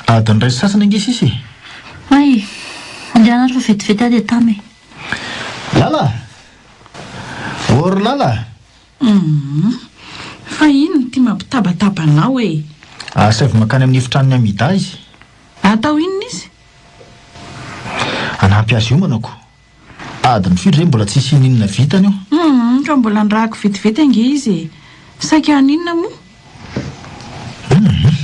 Adiny iray sy sasany ange sisa e! Hay! Andehana ary fa vetivety aho dia tamy e! Lala! Ô ry Lala! Humm! Fa inona ity mampitabataba anao e? Asaivo mankany amin'ny efitranon'i Amida izy. Atao inona izy? Hanampy azy hiomana ko. Adiny firy izay mbola tsisy ininona vitany eo. Humm! Ka mbola nirahako vetivety ange izy e! Saika haninona moa? Humm!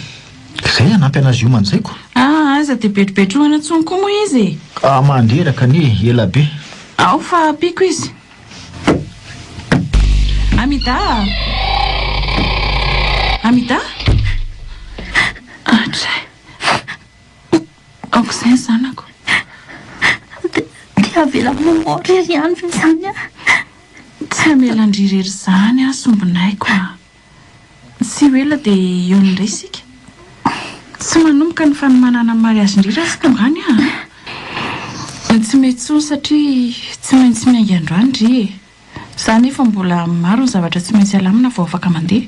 Izay hanampy anazy hiomana izay ko. Ah, aza dia betrobetrohana intsony koa moa izy e! Ka mandreraka anie e, ela be. Ao fa ampiako izy. Amida a! Amida? Atray. Aoka izay ny zanako. Dia avela maman irery ihany ve izany aho? Tsy hamela an-dry irery izany aho sombinaiko a! Tsy ho ela dia hihaona indray isika. Tsy manomboka ny fanomanana ny mariazy-ndry raha tsy tonga any aho a! Tsy mety intsony satria tsy maintsy miainga androany ndry e! Za nefa mbola maro ny zavatra tsy maintsy alamina vao afaka mandeha.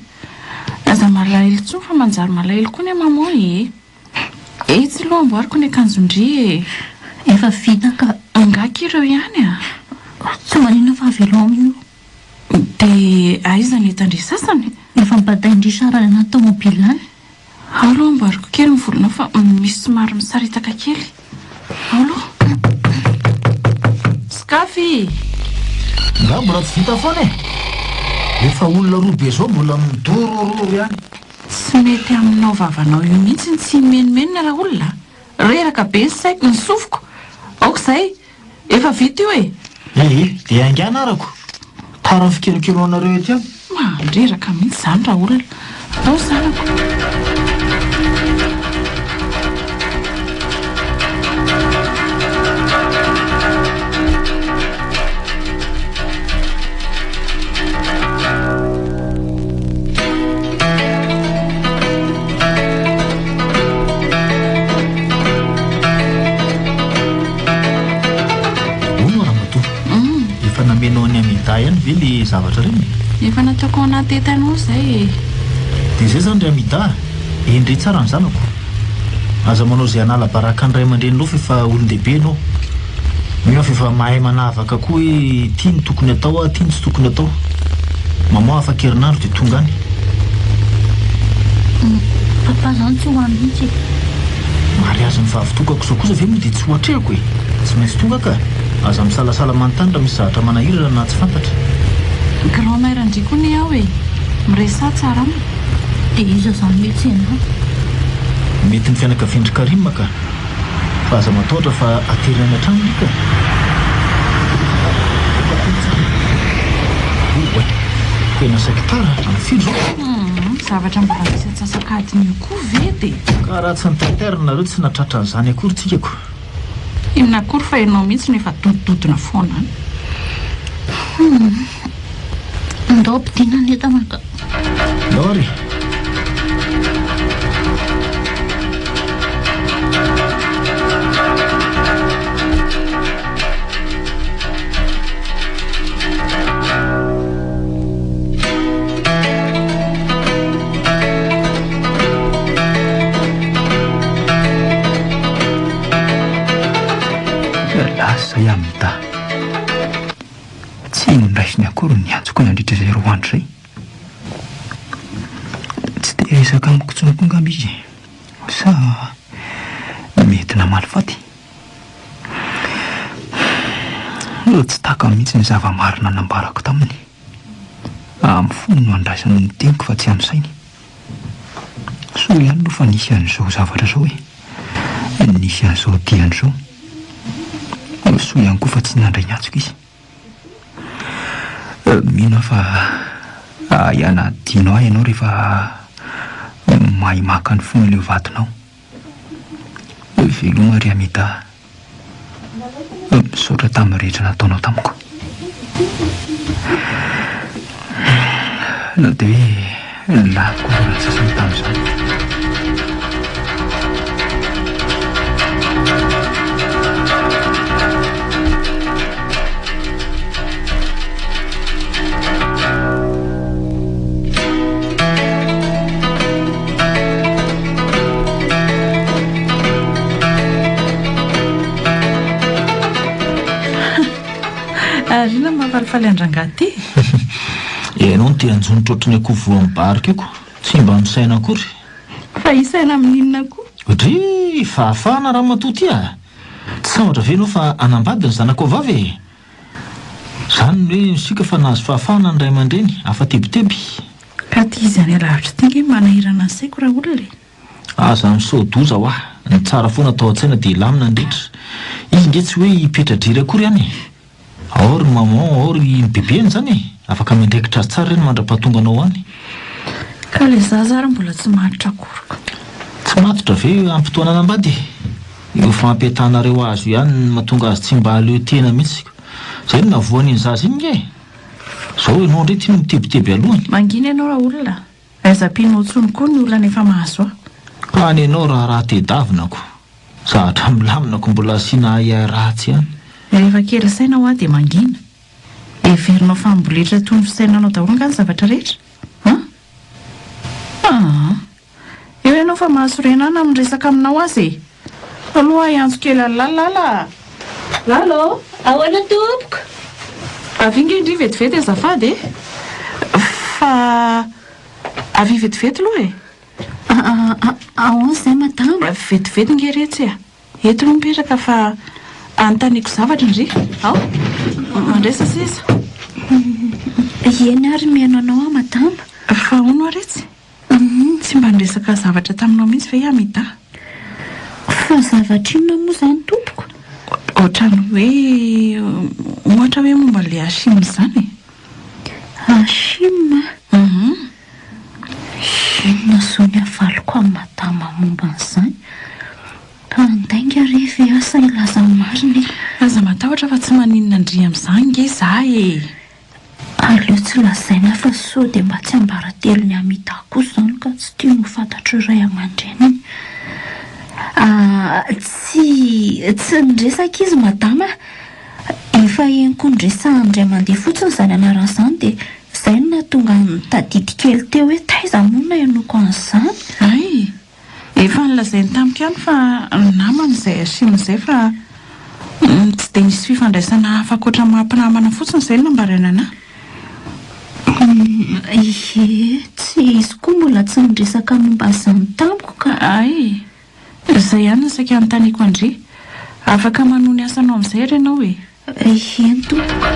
Aza malahelo intsony fa manjary malahelo koa ny maman e! Etsy aloha amboariko ny akanjon-dry e! Efa vita ka. Angaha akia ireo ihany a! Tsy maninona fa avelao aminy io. Dia aiza ny entan-dry sasany? Efa nibatain-dry Sarah any anaty tomobile any. Ao aloha amboariko kely ny volonao fa misy somary misaritaka kely. Ao aloha. Sokafy! Nga mbola tsy vita foana e! Efa olona roa be zao mbola midorororo ihany. Tsy mety aminao vavanao io mihitsy ny tsy himenomenona raolona a! Reraka be ny saiko, ny sofiko! Aoka izay! Efa vita io e! Ee, dia haingana arako! Tara ny fikerokeroanareo ety an! Mandreraka mihitsy izany raolona! Atao zanako! ve le zavatra ireny e? Efa nataoko ao anaty entanao izay e. Dia izay izany ry Amida a! Endrey tsara ny zanako. Aza manao izay hanala baraka ny ray aman-dreninao fa efa olon-dehibe ianao. Mino aho fa efa mahay manavaka koa hoe ity no tokony atao ity no tsy tokony atao. Maman afaka herinandro dia tonga any. Papa zany tsy ho any mihitsy e. Mariazin'ny vavitokako izao kosa ve moa dia tsy ho atrehako e? Tsy maintsy tonga ka! Aza misalasala manontany raha misy zavatra manahirana na tsy fantatra. Grand mère ndry koa anie aho e! Miresaha tsara aminy. Dia iza izany mety ianao? Mety ny fianakavian-dry Karim ka! Fa aza matahotra fa aterina any an-trano ry ka! Oay! Tena saiky tara, amin'ny firy izao? Humm, zavatra mbola misy antsasak'adiny io koa ve dia. Ka raha tsy nitaitairina nareo tsy nahatratra an'izany akory tsika ko! Inona akory fa ianao mihitsy no efa dodidodina foana any. Humm, ndao ampidina ny entana ka. Ndao ary e. Lasa i Amida. Tsy noraisiny akory ny antsoko nandritra izay roa andro izay. Tsy te hiresaka amiko intsony koa angamba izy e. Sa mety namaly faty? Tsy takany mihitsy ny zava-marina nambarako taminy. Amin'ny fony no andraisany ny teniko fa tsy amin'ny sainy. Soa ihany aloha fa nisy an'izao zavatra izao e! Nisy an'izao diany izao. Soa ihany koa fa tsy nandray ny antsoko izy. Mino aho fa hahay hanadino ahy ianao rehefa mahay maka ny fon'ilay vadinao. Veloma ry Amida a! Misaotra tamin'ny rehetra nataonao tamiko. Na dia hoe laviko aza ny sasany tamin'izany. Ary inona no mahafalifaly an-drangahy ity? Ianao no te hanjonitra ohatry ny akoho voan'ny barika io ko. Tsy mba misaina akory. Fa hisaina amin'inona koa? Drii! Fahafahana ramatoa ity a! Tsy sambatra ve ianao fa hanambady ny zanakao vavy e? Izany ny hoe misioka fa nahazo fahafahana ny ray aman-dreny, afa-tebiteby. Ka ty izy any alavitra ty nge manahirana ny saiko raolona e! Aza misaodoza hoa, ny tsara foana atao an-tsaina dia hilamina ny rehetra. Izy nge tsy hoe hipetra-drery akory any e! Ao ry maman, ao ry ny bebeny izany e! Afaka miandraikitra azy tsara ireny mandra-pahatonga anao any. Ka le zaza ary mbola tsy matotra akory ko. Tsy matotra ve am-potoana hanambady e? Io fampiatanareo azy io ihany no mahatonga azy tsy mba hahaleo tena mihitsy. Zay no nahavoany iny zaza iny nge e! Zao ianao indray ity no mitebiteby alohany. Mangina ianao raolona a! Aiza ampianao intsony koa ny olana efa mahazo ahy. Ka any ianao raharaha tedavina ko. Zahatra milamina ko mbola asiana ahiahy ratsy ihany. Rehefa kely saina hoa dia mangina. Heverinao fa amboletra toy ny fisainanao daholo angaha ny zavatra rehetra? An? Aa! Eo ianao fa mahasorena ahy na miresaka aminao aza e! Aloha hiantso kely an'i Lala a! Lala ô! Ahoana tompoko? Avia nge ndry vetivety azafady e! Fa avia vetivety aloha e! Ahoana izay madama? Vetivety nge retsy e! Eto aloha mipetraka fa anontaniako zavatra ndry. Ao! Mandraisa seza. Eny ary mihaino anao aho madama. Fa hono hoa retsy? Tsy mba niresaka zavatra taminao mihitsy ve i Amida? Fa zavatra inona moa izany tompoko? Ohatran'ny hoe ohatra hoe momba an'ilay Hashim izany e. Hashim? Inona izao ny havaliko an'i madama momba an'izany? Handainga re ve aho sa hilaza ny marina e? Aza matahotra fa tsy maninona an-dry amin'izany nge za e! Aleo tsy lazaina fa sao dia mba tsiambaratelon'i Amida koa izany ka tsy tiany ho fantatr'ireo ray aman-dreniny. Ah, tsy, tsy niresaka izy madama a! Efa henoko noresahan'ny ray aman-dreny fotsiny izany anarana izany dia izay no nahatonga ahy nitadidy kely teo hoe taiza moa no nahenoako an'izany? Hay! Efa nolazainy tamiko ihany fa namany izay Hashim izay fa tsy dia nisy fifandraisana hafa ankoatra ny maha mpinamana fotsiny izay no nambaraina anà. Ie, tsy izy koa mbola tsy niresaka momba an'izany tamiko ka. Hay! Izay ihany no saika hanontaniako an-dry. Afaka manohy ny asanao amin'izay ary ianao e! Eny tompoko.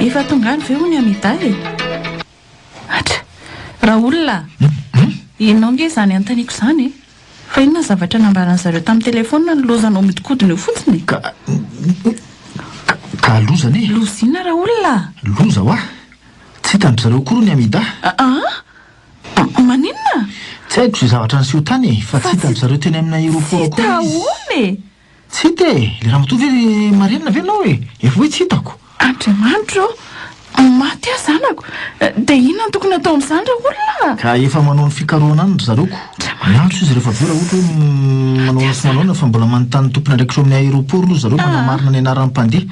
Efa tonga any ve hono i Amida e? Atra! Raolona a! Ianao ange izany anontaniako izany e! Fa inona ny zavatra nambaran'ny zareo tamin'ny telefaonina no lozanao mihodinkodina eo fotsiny e? Ka, ka loza anie e! Loza inona Raolona a? Loza hoa! Tsy hitan-dry zareo akory hono i Amida. Aa! Maninona? Tsy haiko izay zavatra niseho tany e, fa tsy hitan-dry zareo teny amin'ny aéroport akory izy. Tsy hita ahoana e? Tsy hita e! Ilay ramatoa ve marenina ve ianao e? Efa hoe tsy hitako. Andriamanitra ô! Maty aho zanako! Dia inona no tokony atao amin'izany ra olona? Ka efa manao ny fikarohana any ry zareo ko. Miantso izy rehefa avy eo raha ohatra hoe manao ahoana sy manao ahoana fa mbola manontany ny tompon'andraikitra ao amin'ny aéroport aloha zareo manamarina ny anaran'ny mpandeha.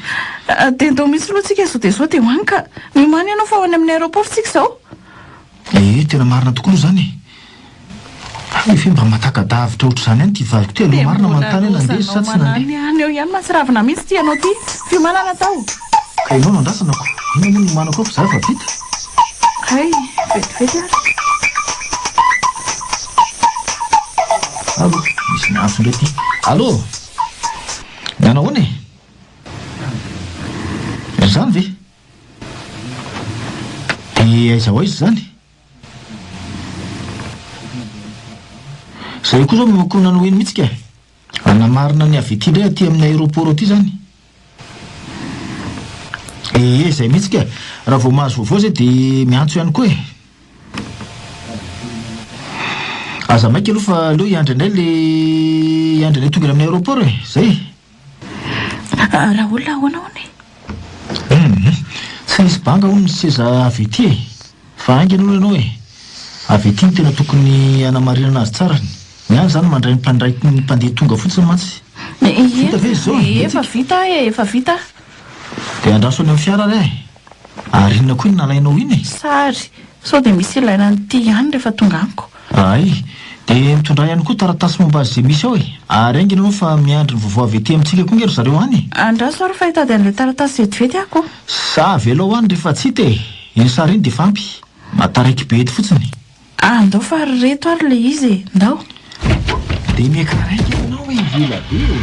Dia ndao mihitsy aloha tsika sao dia sao dia ho any ka. Miomàna ianao fa ho any amin'ny aéroport tsika izao. Ee, tena marina tokoa aloha izany e! Hay ve mba mataka-davitra ohatr'izany ihany ity vadiko ity? Aleo marina manontany hoe nandeha izy sa tsy nandeha. Any eo ihany mahatsiravina mihitsy ity ianao ity. Fiomanana atao. Ka ianao no andrasana ko. Inona moa no hiomanako eo fa za efa vita. Hay, vetivety ary. Allo, misy miantso indray ity. Allo! Nanao ahoana e? Izany ve? Dia aiza ho aiza izany? Izay koa izao mihoankona ny ho eny mihitsy ka! Hanamarina ny avy ety indray aty amin'ny aéroport aty izany. Ee, izay mihitsy ka! Raha vao mahazo vaovao izay dia miantso ihany koa e! Aza maika aloha fa aleo hiandry anay le hiandry anay tonga eny amin'ny aéroport e! Izay! Raolona ahoana hono e? Humm. Tsy nisy banga hono ny seza avy ety e! Fa haingana hono ianao e! Avy ety no tena tokony hanamarinana azy tsara. Ny any izany mandray ny mpandray ny mpandeha tonga fotsiny mantsy. Vita ve izy izao? Efa vita e! Efa vita. Dia andraso any amin'ny fiara ary aho e! Ary inona koa iny nalainao iny e? Sary. Sao dia misy ilaina an'ity ihany rehefa tonga amiko. Hay. Dia mitondrà ihany koa taratasy momba azy izay misy ao e! Ary haingana ianao fa miandry ny vaovao avy aty amintsika koa ange ry zareo any e! Andraso ary fa hitady an'ilay taratasy vetivety aho ko! Sa avelao any rehefa tsy hita e! Iny sary iny dia efa ampy. Mahataraiky be eto fotsiny. Andao fa ry reto ary ilay izy e! Ndao! Dia miakaraika ianao e! Ela be e!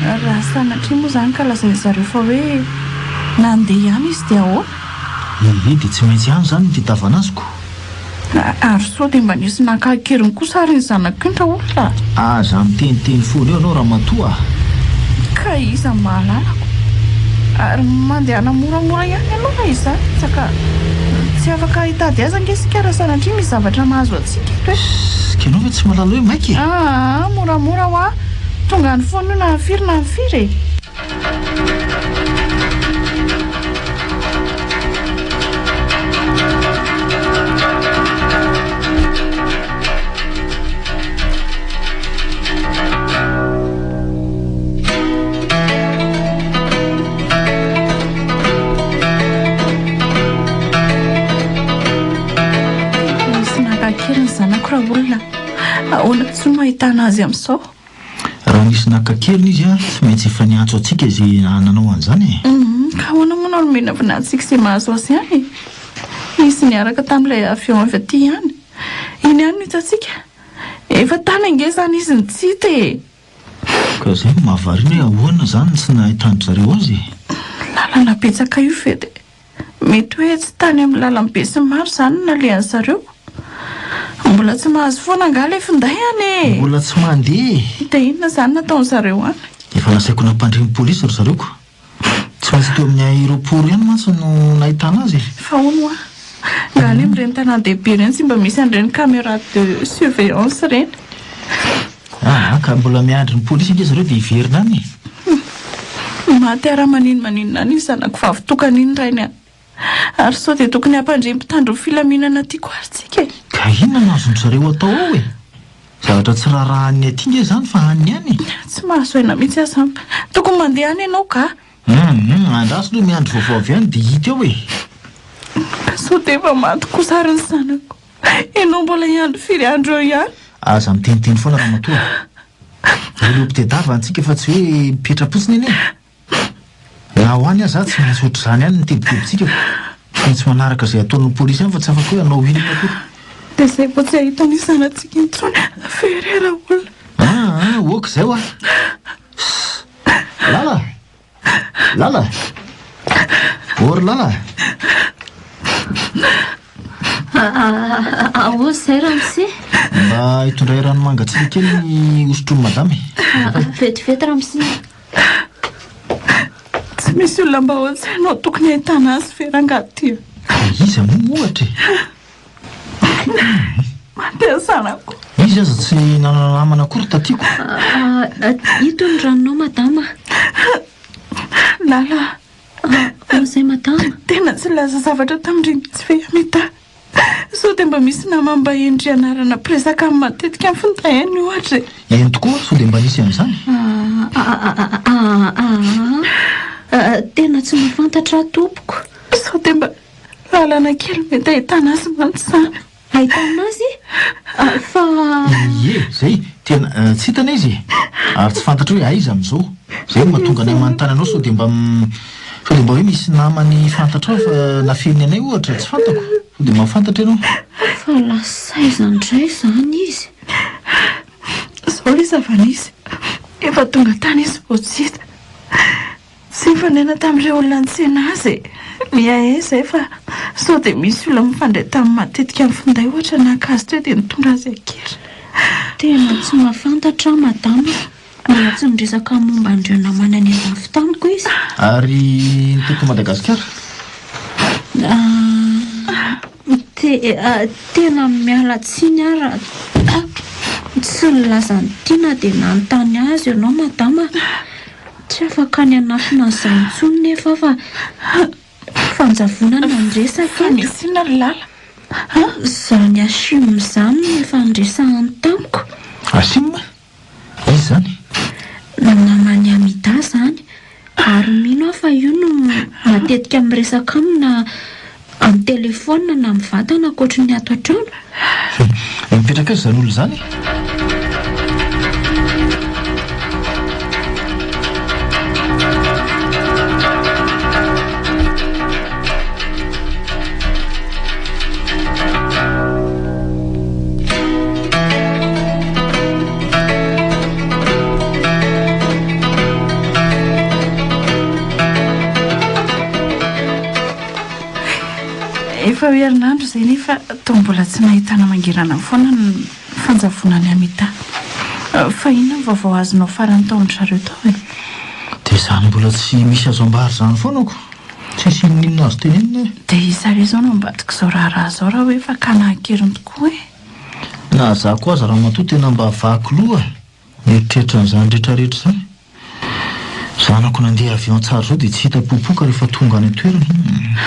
Dia raha sanatria moa izany ka lazain-dry zareo fa hoe nandeha ihany izy dia ahoana? Ee, dia tsy maintsy any izany no tadiavana azy ko! Ary sao dia mba nisy naka an-keriny kosa ary iny zanako iny raolona a! Aza miteniteny foana eo ianao ramatoa a! Ka iza no mahalala ko! Ary mandehana moramora ihany aloha raha izany fa ka tsy afaka hitady azy ange isika raha sanatria misy zavatra mahazo antsika eto e! Ka ianao ve tsy mahalala hoe maika e? Aa, moramora hoa! Tonga any foana io na amin'ny firy na amin'ny firy e! Nisy naka an-keriny zanako raolona. Ahoana intsony no ahitana azy amin'izao? Raha nisy naka an-keriny izy an, tsy maintsy efa niantso antsika izay nanao an'izany e! Humm, ka ahoana moa no nomena vinantsika izay mahazo azy ihany e? Izy niaraka tamin'ilay avion avy aty ihany. Iny ihany no hitantsika. Efa tany ange izany izy no tsy hita e! Ka izay no mahavariana hoe ahoana izany no tsy nahitan-dry zareo azy e? Lalana betsaka io ve dia Mety hoe tsy tany amin'ny lalam-be sy maro izany no nalehan'ny zareo. Mbola tsy mahazo foana angaha ilay finday any e! Mbola tsy mandeha e! Dia inona izany nataon'ny zareo any? Efa nasaiko nampandre ny polisy ry zareo ko. Tsy maintsy teo amin'ny aéroport ihany mantsy no nahitana azy e! Fa hono hoa? Nga any amin'ireny tanàn-dehibe ireny tsy mba misy an'ireny caméra de surveillance ireny. Aa ka mbola miandry ny polisy ange zareo dia hiverina any e. Maty ara manino maninona any iny zanako vavy tokana iny rainy a. Ary sao dia tokony hampandre ny mpitandro ny filaminana aty koa ary tsika e. Ka inona no azon-dry zareo atao ao e? Zavatra tsy raharahan'ny aty nge izany fa any ihany e. Tsy mahazo aina mihitsy aho zany. Tokony mandeha any ianao ka. Hum, andraso aloha miandry vaovao avy any dia hita eo e. Ka sao dia efa maty kosa ary ny zanako. Ianao mbola hiandry firy andro eo ihany? Aza miteniteny foana ramatoa a. Olona mpitedava antsika fa tsy hoe mipetra-potsiny anie e. Na ho any aza tsy maintsy ohatr'izany ihany ny tebitebintsika ko. Tsy maintsy manaraka izay ataon'ny polisy ihany fa tsy afaka hoe hanao inona akory. Dia izay vao tsy hahita ny zanatsika intsony. Very raolona. Aa, ok izay hoa. Sss. Lala! Lala! Ô ry Lala! Ahoana izay ramose? Mba hitondray rano mangatsiaka kely ny hosotroin'i madama e. Vetivety ramose. Tsy misy olona mba ao an-tsainao tokony hahitana azy ve rangahy ty a? Ka iza moa ohatra e? Maty ny zanako. Izy aza tsy nanana namana akory taty ko. Ito ny ranonao madama. Lala. Ao izay madama. Tena tsy nilaza zavatra tamin-dry mihitsy ve Amita? Sao dia mba misy namam-bahiny ry anarana mpiresaka aminy matetika amin'ny findainy ohatra e? Eny tokoa, sao dia mba nisy an'izany? Aa, tena tsy mahafantatra aho tompoko. Sao dia mba Lalana kely mety ahitana azy mantsy izany. Ahitana azy? Fa. Ie, izay. Tena tsy hitana izy e. Ary tsy fantatra hoe aiza amin'izao. Izay no mahatonga anay manontany anao sao dia mba sao dia mba hoe misy namany fantatrao fa nafeniny anay ohatra, tsy fantako. Sao dia mahafantatra ianao. Fa lasa aiza indray izany izy? Izao ilay zava-nisy. Efa tonga tany izy vao tsy hita. Tsy nifanena tamin'ireo olona nitsena azy e! Miahehy izay fa sao dia misy olona mifandray taminy matetika amin'ny finday ohatra naka azy teo dia nitondra azy an-keriny. Tena tsy mahafantatra aho madama, mbola tsy niresaka momba an'ireo namany any an-dafy tamiko izy. Ary ny teto Madagasikara? Tena miala tsiny aho raha tsy nilaza ny tiana dia nanontany azy ianao madama. Tsy afaka ny hanafina an'izany intsony nefa aho fa fanjavonana ny resaka Fa eto. misy inona ry Lala a? Izany Hashim izany no efa niresahany tamiko. Hashim? Iza izany? Naman'i Hamida izany. Ary mino aho fa io no matetika miresaka aminy na amin'ny telefaonina na mivantana ankoatry ny ato an-trano. Mipetraka aiza izany olona izany e? Efa ho herinandro izay nefa toa mbola tsy nahitana mangirana foana ny fanjavonan'i Amita. Fa inona ny vaovao azonao farany tao amin-dry zareo tao e? Dia izany mbola tsy misy azo ambara izany foana ko. Tsisy inoninona azo tenenina e. Dia iza re izao no ambadik'izao raharaha izao raha hoe fakana an-keriny tokoa e? Na za koa aza ramatoa tena mba vaky loha mieritreritra an'izany rehetra rehetra izany. Zanako nandeha avion tsara izao dia tsy hita popoka rehefa tonga any an-toerana. Humm.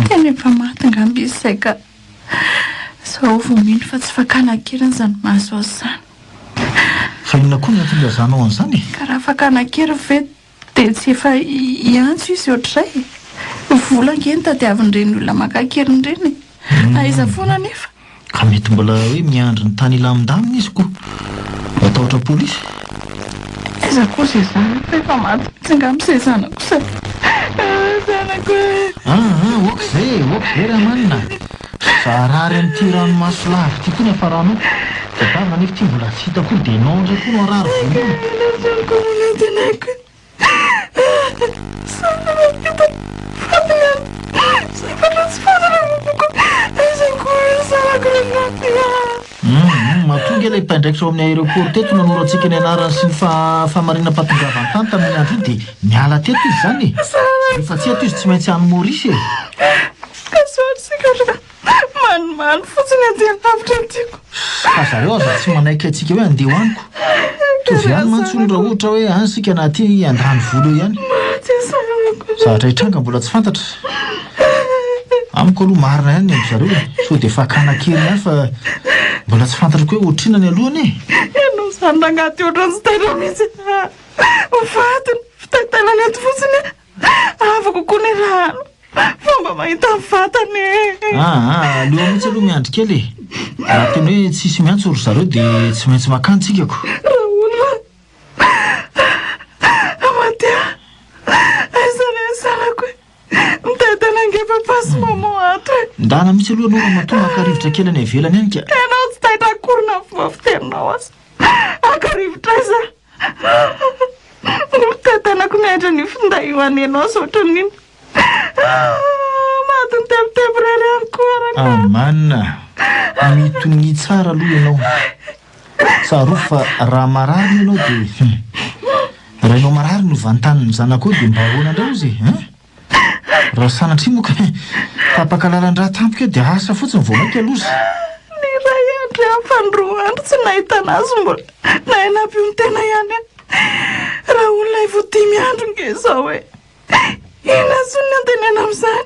Tena efa maty angamba izy izay ka. Zao vao mino fa tsy fakana an-keriny izany mahazo azy izany. Fa inona koa no antony ilazanao an'izany e? Ka raha fakana an-keriny ve dia tsy efa hiantso izy ohatr'izay e? Vola ange no tadiavin'ireny olona maka an-keriny ireny e! Aiza foana anefa? Ka mety mbola hoe miandry ny tany hilamindamina izy ko! Matahotra polisy? Aiza koa izay zanako fa efa maty mihitsy angamba izay zanako izay! Zanako e! Aa ok izay e! Ok izay Ramanina a! Za harary amin'ity ranomaso lava ity koa ny hafaranao. Tadiavina anefa ity mbola tsy hita koa dia ianao indray koa no harary voalohany. Humm, matoa ange ilay mpiandraikitra ao amin'ny aéroport teto nanoro antsika ny anarany sy ny fahamarinam-pahatongavany tany tamin'iny andro iny dia niala teto izy izany e! Rehefa tsy eto izy tsy maintsy any Maurice e! Manimany fotsiny andeha lavitra ny tiako. Fa zareo aza tsy manaiky antsika hoe andeha ho any ko. Mitovy ihany mantsy hono raha ohatra hoe any isika na aty handany vola eo ihany. Zavatra hitranga mbola tsy fantatra. Amiko aloha marina ihany ny an-dry zareo e. Sao dia fakana kely ihany fa mbola tsy fantatra koa hoe ohatr'inona ny alohany e. Ianao izany rangahy ty ohatran'ny tsy taitra mihitsy a. Ho faty ny fitaintainana eto fotsiny a. Hafa kokoa ny rano fa mba mahita ny vatana e! Aa, aleo mihitsy aloha miandry kely e! Raha tena hoe tsisy miantso ry zareo dia tsy maintsy makany tsika ko! Raolona a! Matia! Aiza re ny zanako e? Mitaintaina ange papa sy maman ato e! Ndana mihitsy aloha ianao ramatoa maka rivotra kely any ivelany any ka! Ianao tsy taitra akory na ny fomba fiteninao aza! Haka rivotra aiza? Ny miandry an'io finday io any ianao sao ohatran'iny. Maty nitebiteby irery ihany koa rangahy. Aman! Mitonia tsara aloha ianao. Tsarovy fa raha marary anie ianao dia hum. Raha ianao marary no vantanin'ny zanakao dia mba ahoana indray ozy e? Hein? Raha sanatria moa ka tapaka lalan-drà tampoka eo dia asa fotsiny vao mainka loza. Ny iray andro ihany fa ny roa andro tsy nahitana azy mbola nahay nampionon-tena ihany aho. Raha olona efa ho dimy andro nge izao e! Inona intsony ny antenaina amin'izany?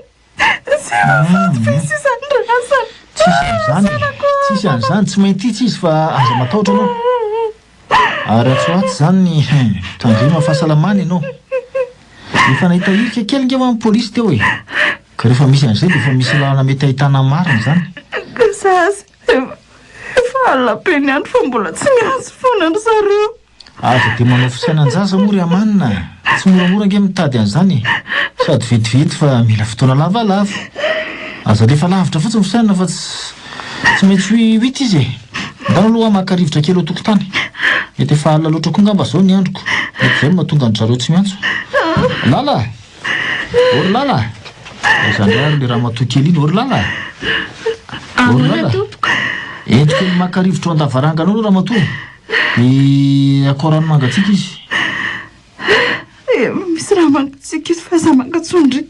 Tsy efa faty ve sisa ny razana? Tsisy an'izany e! Tsisy an'izany, tsy maintsy izy fa aza matahotra ianao. Ary atsy ho atsy izany tandrema fahasalamana ianao. Efa nahita hirika kely nge hoa ny polisy teo e. Ka rehefa misy an'izay dia efa misy lalana mety ahitana ny marina izany. Ka zaza efa alina be ny andro fa mbola tsy miantso foana ry zareo. Aza dia manao fisainan-jaza moa ry Aman a! Tsy moramora ange mitady an'izany e! Sady vetivety fa mila fotoana lavalava. Aza alefa lavitra fotsiny fisainana fa tsy tsy maintsy ho hita izy e! Ndana aloha aho maka rivotra kely eo an-tokotany. Mety efa alina loatra koa angamba izao ny androko. Mety izay no mahatonga an-dry zareo tsy miantso. Lala! Ô ry Lala! Aiza indray ary ilay ramatoa kely iny? Ô ry Lala! Ô ry Ahoana Lala! tompoko? Ento kely maka rivotra ao an-davaranganao aloha ramatoa. Dia akao rano mangatsiaka izy. Eh, misy raha mangatsiaka eto fa aza mankatsony ry.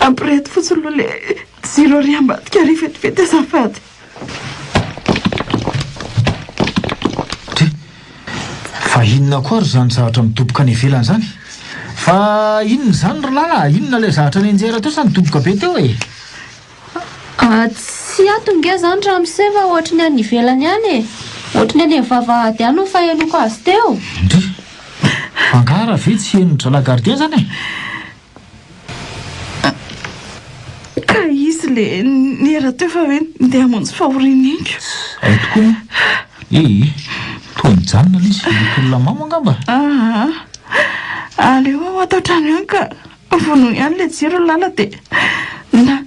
Ampireheto fotsiny aloha ilay jiro ary ambadika ary vetivety azafady. Ty, fa inona koa ary izany zavatra midoboka any ivelany izany? Fa inona izany ry Lala? Inona ilay zavatra nianjera teo sa nidoboka be teo e? Tsy ato nge zany ramose fa ohatry ny any ivelany any e! Ohatry ny any amin'ny vavahady any no fahenoako azy teo. Ndry! Fa angaha raha ve tsy henon-dralahy gardien zany e? Ka izy le niera teo fa hoe ndeha hamonjy fahoriana iny ko. Hay tokoa moa. Ee, toa nijanona ilay izy, mety olona mamo angamba? Aa, aleo aho ato an-trano ihany ka. Vonoy ihany ilay jiro ry Lala dia nda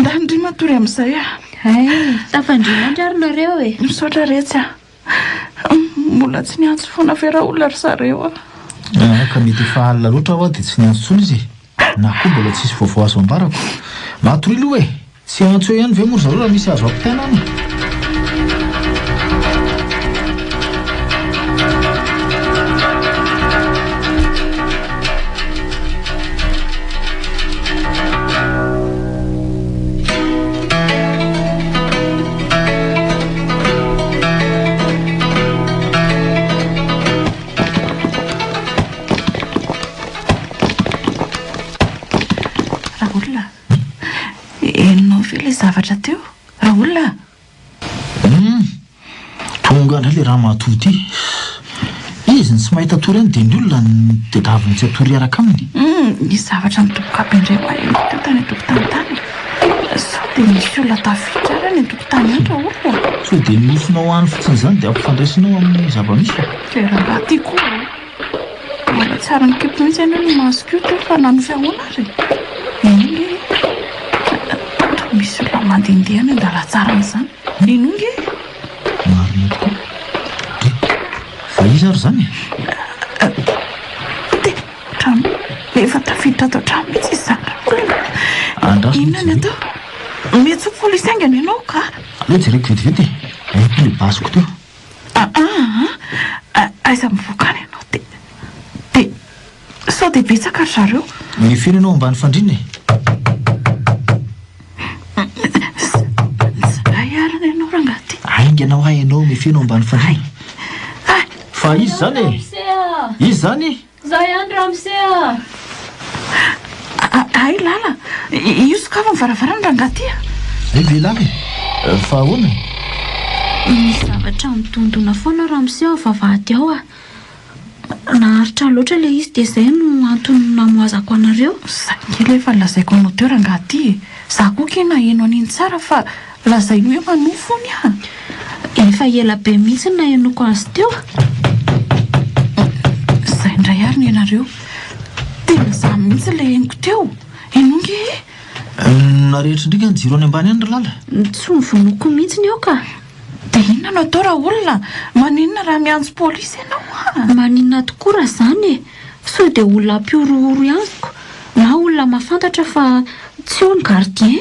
nda ndry matory amin'izay ah. Hay, tafandria mandry ary nareo e. Misaotra retsy ah. Mbola tsy niantso foana ve raolona ry zareo ah. Ah, ka mety efa alina loatra hoa dia tsy niantso intsony izy e. Na koa mbola tsisy vaovao azo ambarako. Matoria aloha e. Tsy hiantso eo ihany ve moa ry zareo raha misy azo ampitaina any? Raolona Henonao ve ilay zavatra teo, Raoul a? Hum! Tonga indray ilay ramatoa ity. Izy no tsy mahita tory any dia ny olona no tedaviny tsy hatory hiaraka aminy. Hum! Nisy zavatra nidoboka be indray ho'a henoko teo tany an-tokotany tany. Sao dia misy olona tafiditra ary any an-tokotany any Raoul a? Sao dia nofinao any fotsiny izany dia ampifandraisinao amin'ny zava-misy e? Ilay rangahy ity koa ô! Mbola tsy ary nikipy mihitsy anie ny masoko io teo fa nanofy ahoana ary e? Inoa nge e? Toa misy olona mandehandeha any an-dalantsara any izany. Inoa nge e? Marina tokoa. Dry, fa iza ary izany e? Dia ohatran'ny efa tafiditra ato an-trano mihitsy izy izany raolona. Andraso Inona ny mihitsy atao? Mety ho polisy haingana ianao ka! Aleo jereko vetivety e! Ahiko ilay basiko teo. Aa aiza mivoaka any ianao dia dia sao dia betsaka ry zareo. Mifeno ianao ambany fandriana e. Haingana hoa ianao mifeno ambany fandriana. Fa iza izany e? Iza izany? Za ihany ramose a! Hay Lala, io sokafy ny varavarana rangahy ty a! Hay ve Lala e? Fa ahoana e? Misy zavatra midondona foana ramose ao vavahady ao a! Naharitra loatra ilay izy dia izay no antony namoazako anareo. Zay nge ilay efa nolazaiko anao teo rangahy ty e! Za koa kay naheno an'iny tsara fa lazainy hoe manofy hono aho. Efa ela be mihitsy no nahenoako azy teo. Izay indray ary ny anareo. Tena izany mihitsy ilay henoko teo. Henoy nge e! Narehitro indrindra ny jiro any ambany any ry Lala. Tsy novonoiko mihitsy ny ao ka. Dia inona no atao raolona? Maninona raha miantso polisy ianao a? Maninona tokoa raha izany e? Sao dia olona hampihorohoro ihany ko, na olona mahafantatra fa tsy eo ny gardien.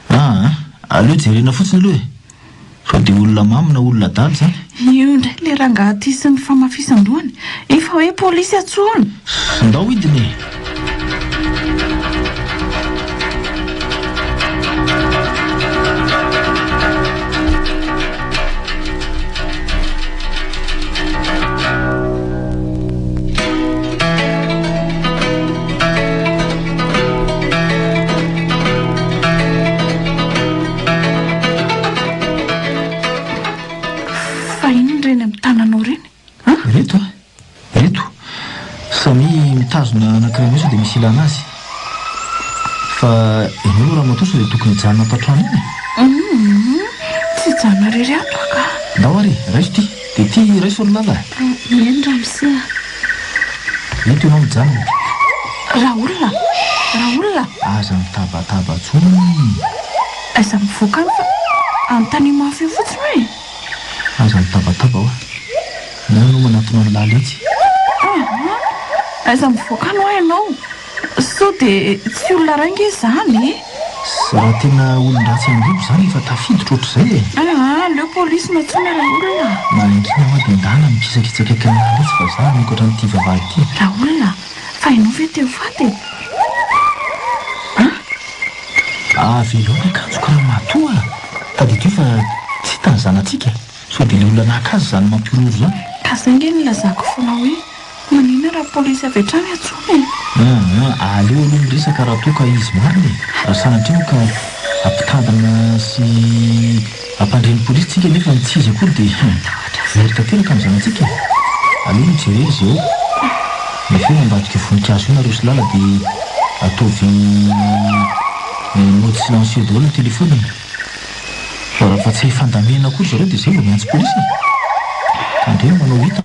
Aa, aleo jerena fotsiny aloha e! Sao dia olona mamo na olona adala izany. Io indray ilay rangahy ity sy ny famafisan-dohany. Efa hoe polisy antsoina. Ndao hidina e! Fa inona ireny amin'ny tananao ireny an? Ireto a! Ireto. Samia mitazona anankiray amin'ireo sao dia misy ilana azy. Fa ianao aloha ramatoa sao dia tokony hijanona ato an-trano ihany e! Humm, tsy hijanona irery ato aho ka! Ndao ary e, raiso ity. Dia ity raiso ry Lala a! Eny ramose a! Eto ianao mijanona. Raolona! Raolona! Aza mitabataba intsony! Aiza mivoaka any fa anontanio mafy eo fotsiny hoe e! Aza mitabataba hoa. Na ianao manatona an'i Lala etsy. Aa! Aiza mivoaka any hoa ianao? Sao dia tsy olona iray ange izany e! Raha tena olon-dratsy handroba izany efa tafiditra ohatr'izay e! Aa! Aleo polisy no antsoina raolona a! Mangina hoa dia ndana mikisakisaka akaiky an'i Lala etsy fa za hanokatra an'ity vavahady ity e! Raolona, fa ianao ve te ho faty e? An? Avelao ny akanjoko ramatoa a! Tadidio fa tsy hita ny zanatsika. Sao dia ilay olona naka azy izany mampihorohoro izany? Ka zay nge no nilazako foana hoe maninona raha polisy avy hatrany antsoina e! Aa aleo aloha miresaka raha toa ka izy marina e! Raha sanatria moa ka hampitandrina sy hampandre ny polisy tsika nefa tsy izy akory dia hum! Very tanteraka ny zanatsika e! Aleo aloha jerena izay ao. Nefa eo ambadika voninkazo io nareo sy Lala dia ataovy mode silencieux daholo ny telephone e! Fa raha tsy hifandamina koa ry zareo dia izay vao miantso polisy e! Tandremo manao hita.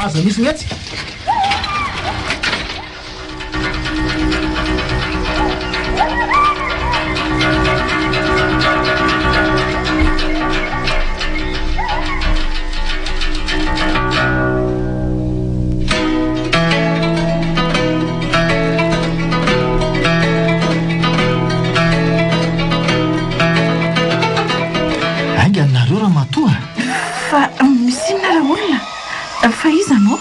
Aza misy mihetsika! Haingana nareo ramatoa a! Fa misy inona raolona? Fa iza anao?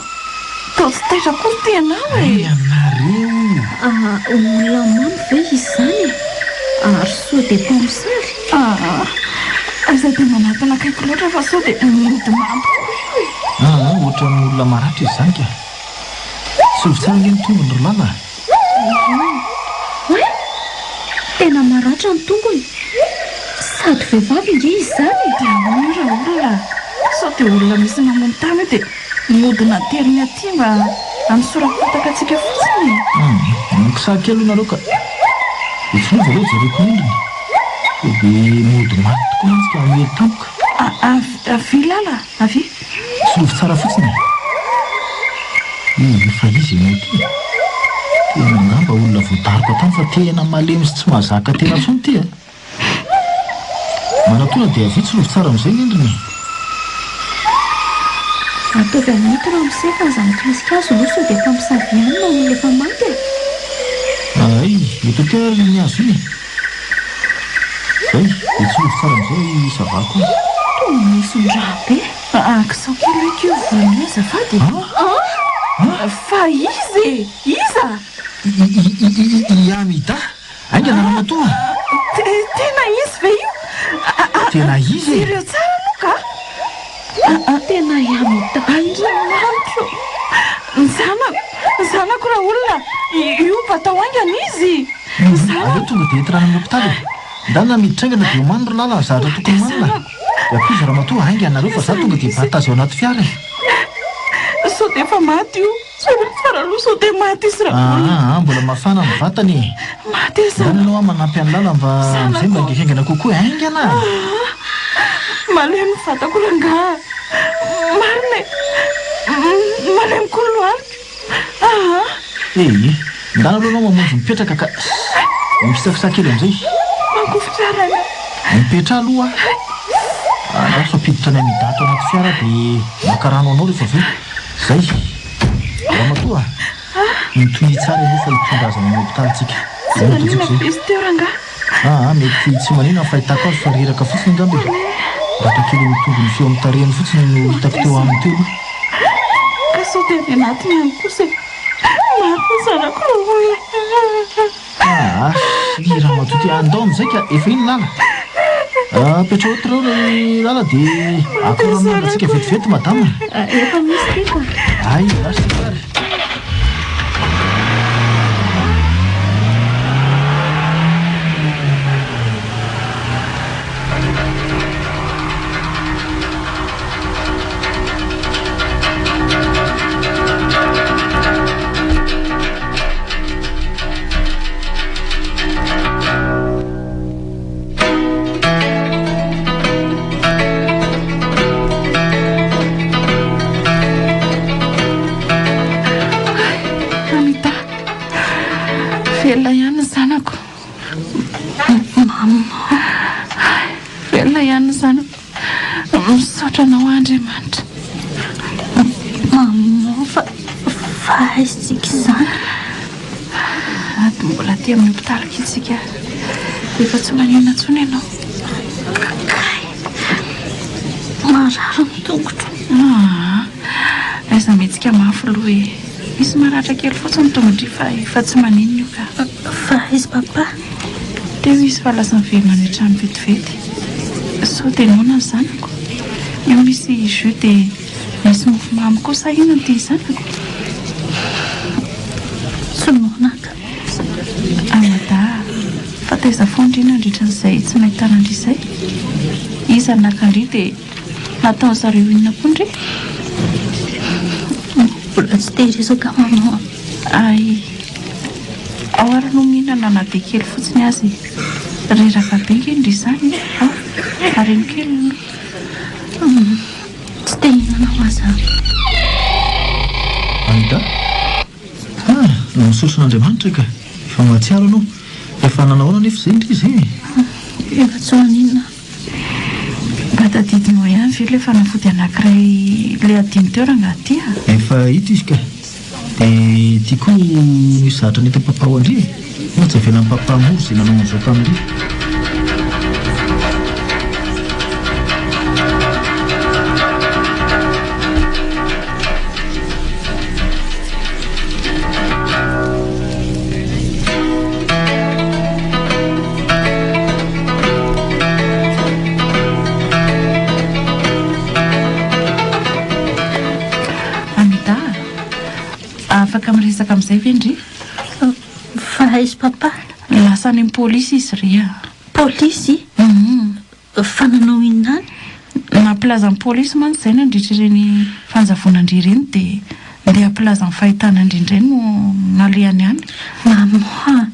Toa tsy taitra akory ity ianao e! Hay ianareo! Ah, olona mamo ve izy izany e? Ary sao dia mpamosavy? Ah, aza dia manatona akaiky loatra fa sao dia mody mamo koa io e! Ah, ohatran'ny olona maratra izy izany ka! Tsory tsara ange ny tongony ry Lala a! Oay! Tena maratra ny tongony! Sady vehivavy ange izy izany e! Dia ahoana io raolona? Sao dia olona misy namono tany io dia mody nateriny aty mba hanosoram-potaka antsika fotsiny e! Hum, mikisaha kely aloha nareo ka! Dia tsinjovy aloha jereko ny endriny. Sao dia mody maty tokoa mantsy ka hamely tampoka. Avia Lala, avia! Tsinjovy tsara fotsiny e! Ih, fa iza ianao ity e? Tena angamba olona voadaroka tany fa tena malemy sy tsy mahazaka tena intsony ity a! Manatona dia avia tsinjovy tsara amin'izay ny endriny e! Ataovy amin'ito ramose fa aza mikasika azy aloha sao dia mpamosavy ihany na olona efa maty e! Hay, eto aty ary ny hazo iny e! Zay, dia tsinjovy tsara amin'izay hisavako azy. Toa misy rà be! Akisao kely hoe io volony io azafady e! An? Fa iza e? Iza? I Amida. Haingana ramatoa a! Tena izy ve io? Tena izy e! Jereo tsara aloha ka! Tena i Amida. Andriamanitro! Ny zanako, ny zanako raolona, io mba atao haingana izy! Ny zanako. Aleo tonga dia entina any amin'ny hopitaly e! Ndana miditra haingana dia omano ry lala ny zavatra tokony homanina. Dia akoiza ramatoa, haingana nareo fa za tonga dia hibata azy ao anaty fiara e! Sao dia efa maty io? Jereo tsara aloha sao dia maty izy raolona. Aa, mbola mafana ny vatany e! Maty izy Ndana aloha aho manampy an'i Lala mba amin'izay mba haingankaingana kokoa e! Haingana! Aa, malemy ny vatako rangaha. Marina e! Malemy koa ny lohaliko. Aa! Ee, ndana aloha ianao mamonjy mipetraka ka. Mifisafisaha kely amin'izay. Mangovitra rainao. Mipetraha aloha a. Andraso hampiditra an'i Amida ato anaty fiara dia maka rano anao rehefa avy eo. Izay. Ramatoa a! Mitohia tsara ianao fa hitondra azy any amin'ny hopitaly tsika. Tsy maninona be izy teo rangahy. Aa, mety tsy maninona ny fahitako azy fa reraka fotsiny angamba e. Ratra kely amin'ny tongony sy eo amin'ny tarehiny fotsiny no hitako teo aminy teo aloha. Ka sao dia any anatiny ihany kosa e. Maty ny zanako raolona. Aa, ry ramatoa ty, andao amin'izay ka, efa iny Lala. Apetraho eto ireo ry Lala dia akao rano mangatsiaka vetivety madama. Efa misy ty ka. Hay, lasa ity ary. Anita, velona ihany ny zanako. Maman. Velona ihany ny zanako. Misaotra anao Andriamanitra. Maman, fa fa aiza tsika izany? Ady mbola aty amin'ny hopitaly akia tsika. Efa tsy maninona intsony ianao. Kay, marary ny tongotro. Ah, aiza mihetsika mafy aloha e. Misy maratra kely fotsiny ny tongotr'i fa efa tsy maninona io ka. Fa aiza papa? Teo izy fa lasa niverina any an-trano vetivety. Sao dia noana ny zanako? Io misy jus dia misy mofomamy koa sa inona no tian'ny zanako? Tsy noana ka. Amada, fa taiza foana ndry nandritra an'izay tsy nahitana an-dry izay? Iza no naka an-dry dia nataon-dry zareo inona koa ndry? Mbola tsy te hiresaka maman. Hay. Ao ary aloha mihinana na dia kely fotsiny aza e. Reraka be nge ndry izany e. Ao, areno kely aloha. Tsy te hihinana ho aza. Aida? Ah, misaotra an'Andriamanitra ka. Efa mahatsiaro ianao. Efa nanao ahoana anefa izay ndry izay e? Efa tsy maninona. Mba tadidinao ihany ve ilay fanafody anankiray ilay hadino teo rangahy ty a? Efa hita izy ka. Dia ity koa misy zavatra nentin'i papa ho an-dry e. Moa tsy avelan'i papa mora izay nanao an'izao tamin-dry. Amida a! Afaka miresaka amin'izay ve ndry? Fa aiza papa? Lasa any amin'ny polisy izy ry a! Polisy? Fa nanao inona any? Nampilaza ny polisy mantsy izay nandritra ireny fanjavonan-dry ireny dia ndeha hampilaza ny fahitana an-dry indray no nalehany any. Maman a!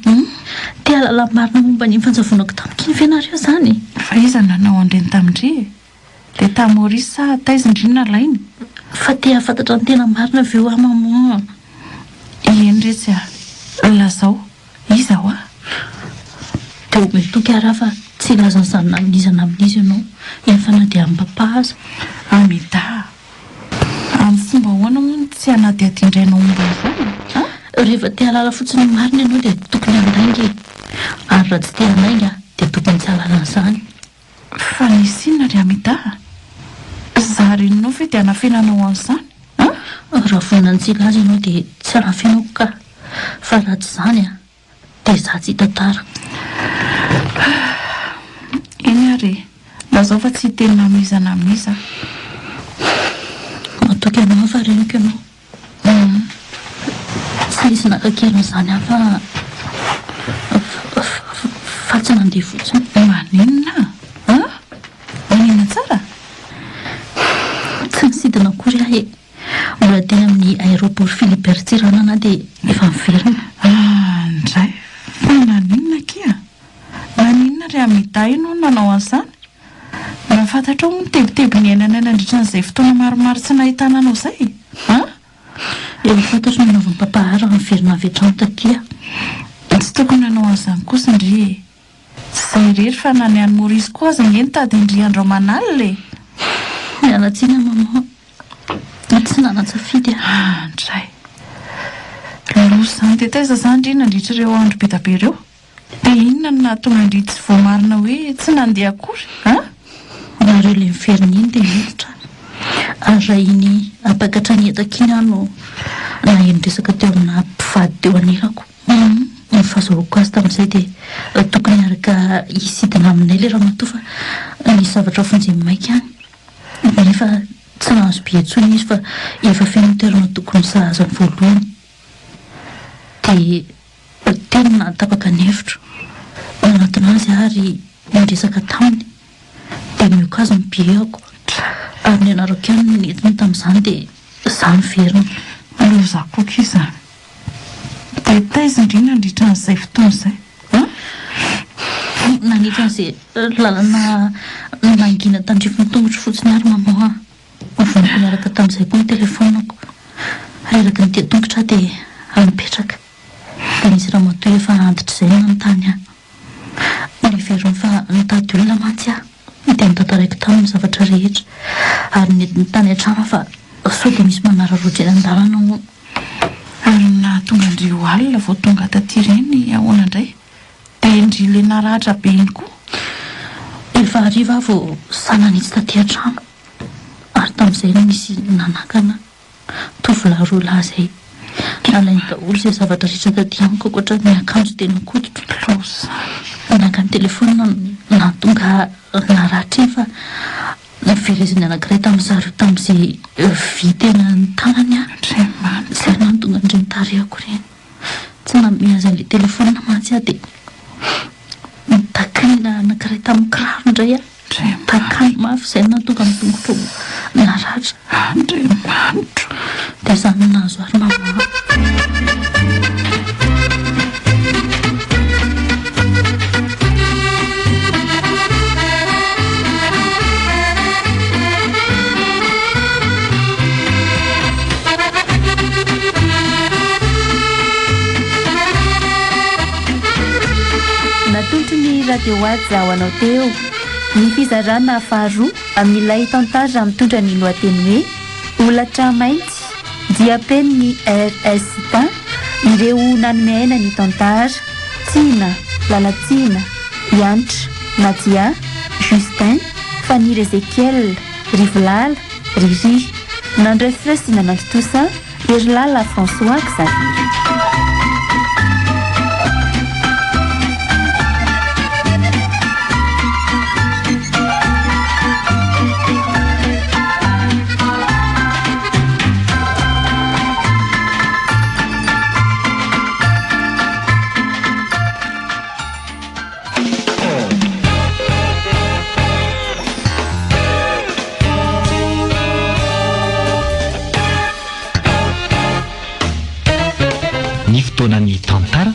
Te hahalala ny marina momba an'iny fanjavonako tamiko iny ve nareo izany? Fa iza no nanao an'ireny tamin-dry e? Dia tany Maurice sa taiza ndry no nalainy? Fa te hahafantatra ny tena marina ve hoa maman a? Eny retsy a! Lazao. Iza hoa? Dia omeo toky ary aho fa tsy hilaza an'izany na amin'iza na amin'iza ianao, eny fa na dia amin'i papa aza. Amida a! Amin'ny fomba ahoana moa no tsy hanadihadian-drainao momba an'izany a? Rehefa te hahalala fotsiny ny marina ianao dia tokony handainga e! Ary raha tsy te handainga dia tokony tsy hahalala an'izany. Fa nisy inona ry Amida a? Za reninao ve dia hanafenanao an'izany a? Raha vonona ny tsy hilaza ianao dia tsy hanafenako ka. Fa raha tsy izany an, dia izaho tsy hitantara. Eny ary e. Lazao fa tsy hiteny na amin'iza na amin'iza aho. Matoky anao aho fa reniko ianao. Humm. Tsy nisy naka an-keriny izany aho fa fa tsy nandeha fotsiny. Maninona an? Maninona tsara? Tsy nisidina akory aho e. Mbola teny amin'ny aéroport Philibert Tsiranana aho dia efa niverina. Ah ndray! Fa naninona akia? Naninona ry Amida ianao no nanao an'izany? Mba fantatrao moa ny tebiteby niainanay nandritra an'izay fotoana maromaro tsy nahitana anao izay e? An? Efa fantatro ny hanaovan'i Papa ahy raha niverina avy hatrany taty aho. Tsy tokony hanao an'izany kosa ndry e! Tsy izay irery fa na ny any Maurice koa aza ange nitady an-dry andro aman'alina e! Miala tsiny aho maman, tsy nanan-tsafidy aho. Ah ndray! Loza izany, dia taiza izany ndry nandritra ireo andro be dia be ireo? Dia inona no nahatonga an-dry tsy voamarina hoe tsy nandeha akory an? Nareo ilay miverina iny dia miditra ary raha iny hampakatra ny entako iny aho no naheno resaka teo amina mpivady teo anilako. Ny fahazahoako azy tamin'izay dia tokony hiaraka hisidina aminay ilay ramatoa fa nisy zavatra vonjeny maika any. Nefa tsy nahazo billet intsony izy fa efa feno ny toerana tokony sahaza ny voalohany. Dia teny nahatapaka ny hevitro. Nanatona azy aho ary niresaka taminy. Dia nomeko azy ny billet-ko. Ary ny anarako ihany no nentiny tamin'izany dia izaho niverina. Loza koa akia izany. Dia taiza ndry nandritra an'izay fotoana izay an? Nandritra an'izay lalana nangina tandrifin'ny tongotro fotsiny ary maman a. Vonoiko niaraka tamin'izay koa ny telefaoniko. Reraky ny dian-tongotra aho dia nipetraka. Dia nisy ramatoa efa antitra izay nanontany ahy. Noheveriny fa nitady olona mantsy aho. Dia notantaraiko taminy ny zavatra rehetra. Ary nentiny tany an-trano aho fa sao dia misy manararaotra eny an-dalana hono. Ary ny nahatonga an-dry ho alina vao tonga taty ireny ahoana indray? Dia ndry ilay naratra be iny koa? Efa hariva aho vao sahy nanitsy taty an-trano. Ary tamin'izay no nisy nanakana ahy. Tovolahy roa lahy izay. Nalainy daholo izay zavatra rehetra taty amiko ankoatra ny akanjo tena koditro. Loza. Naka ny telefaonina nahatonga ahy naratra iny fa novereziny anankiray tamin'ny zareo tamin'izay vy tena ny tanany aho. Andriamanitra. Izay nahatonga an'ireny tarehiko ireny. Tsy nanome azy an'ilay telefaonina mantsy aho dia notakahina anankiray tamin'ny kiraro indray aho. Takany mafy izay no nahatonga ny tongotro naratra. Andriamanitro. Dia izany no nahazo ahy ry mama a. Natolotry ny Radio Haja ho anao teo ny fizarana faharoa amin'ilay tantara mitondra ny lohateny hoe Holatra mainty, diam-penin'ny RS Tin, ireo nanome aina ny tantara, Tiana, Lalatiana, Iantra, Nadia, Justin, Faniry Ezekiel, Rivolala, Riri. Nandray feo sy nanantontosa, Herilala François Xavier. Ny fotoanan'ny tantara.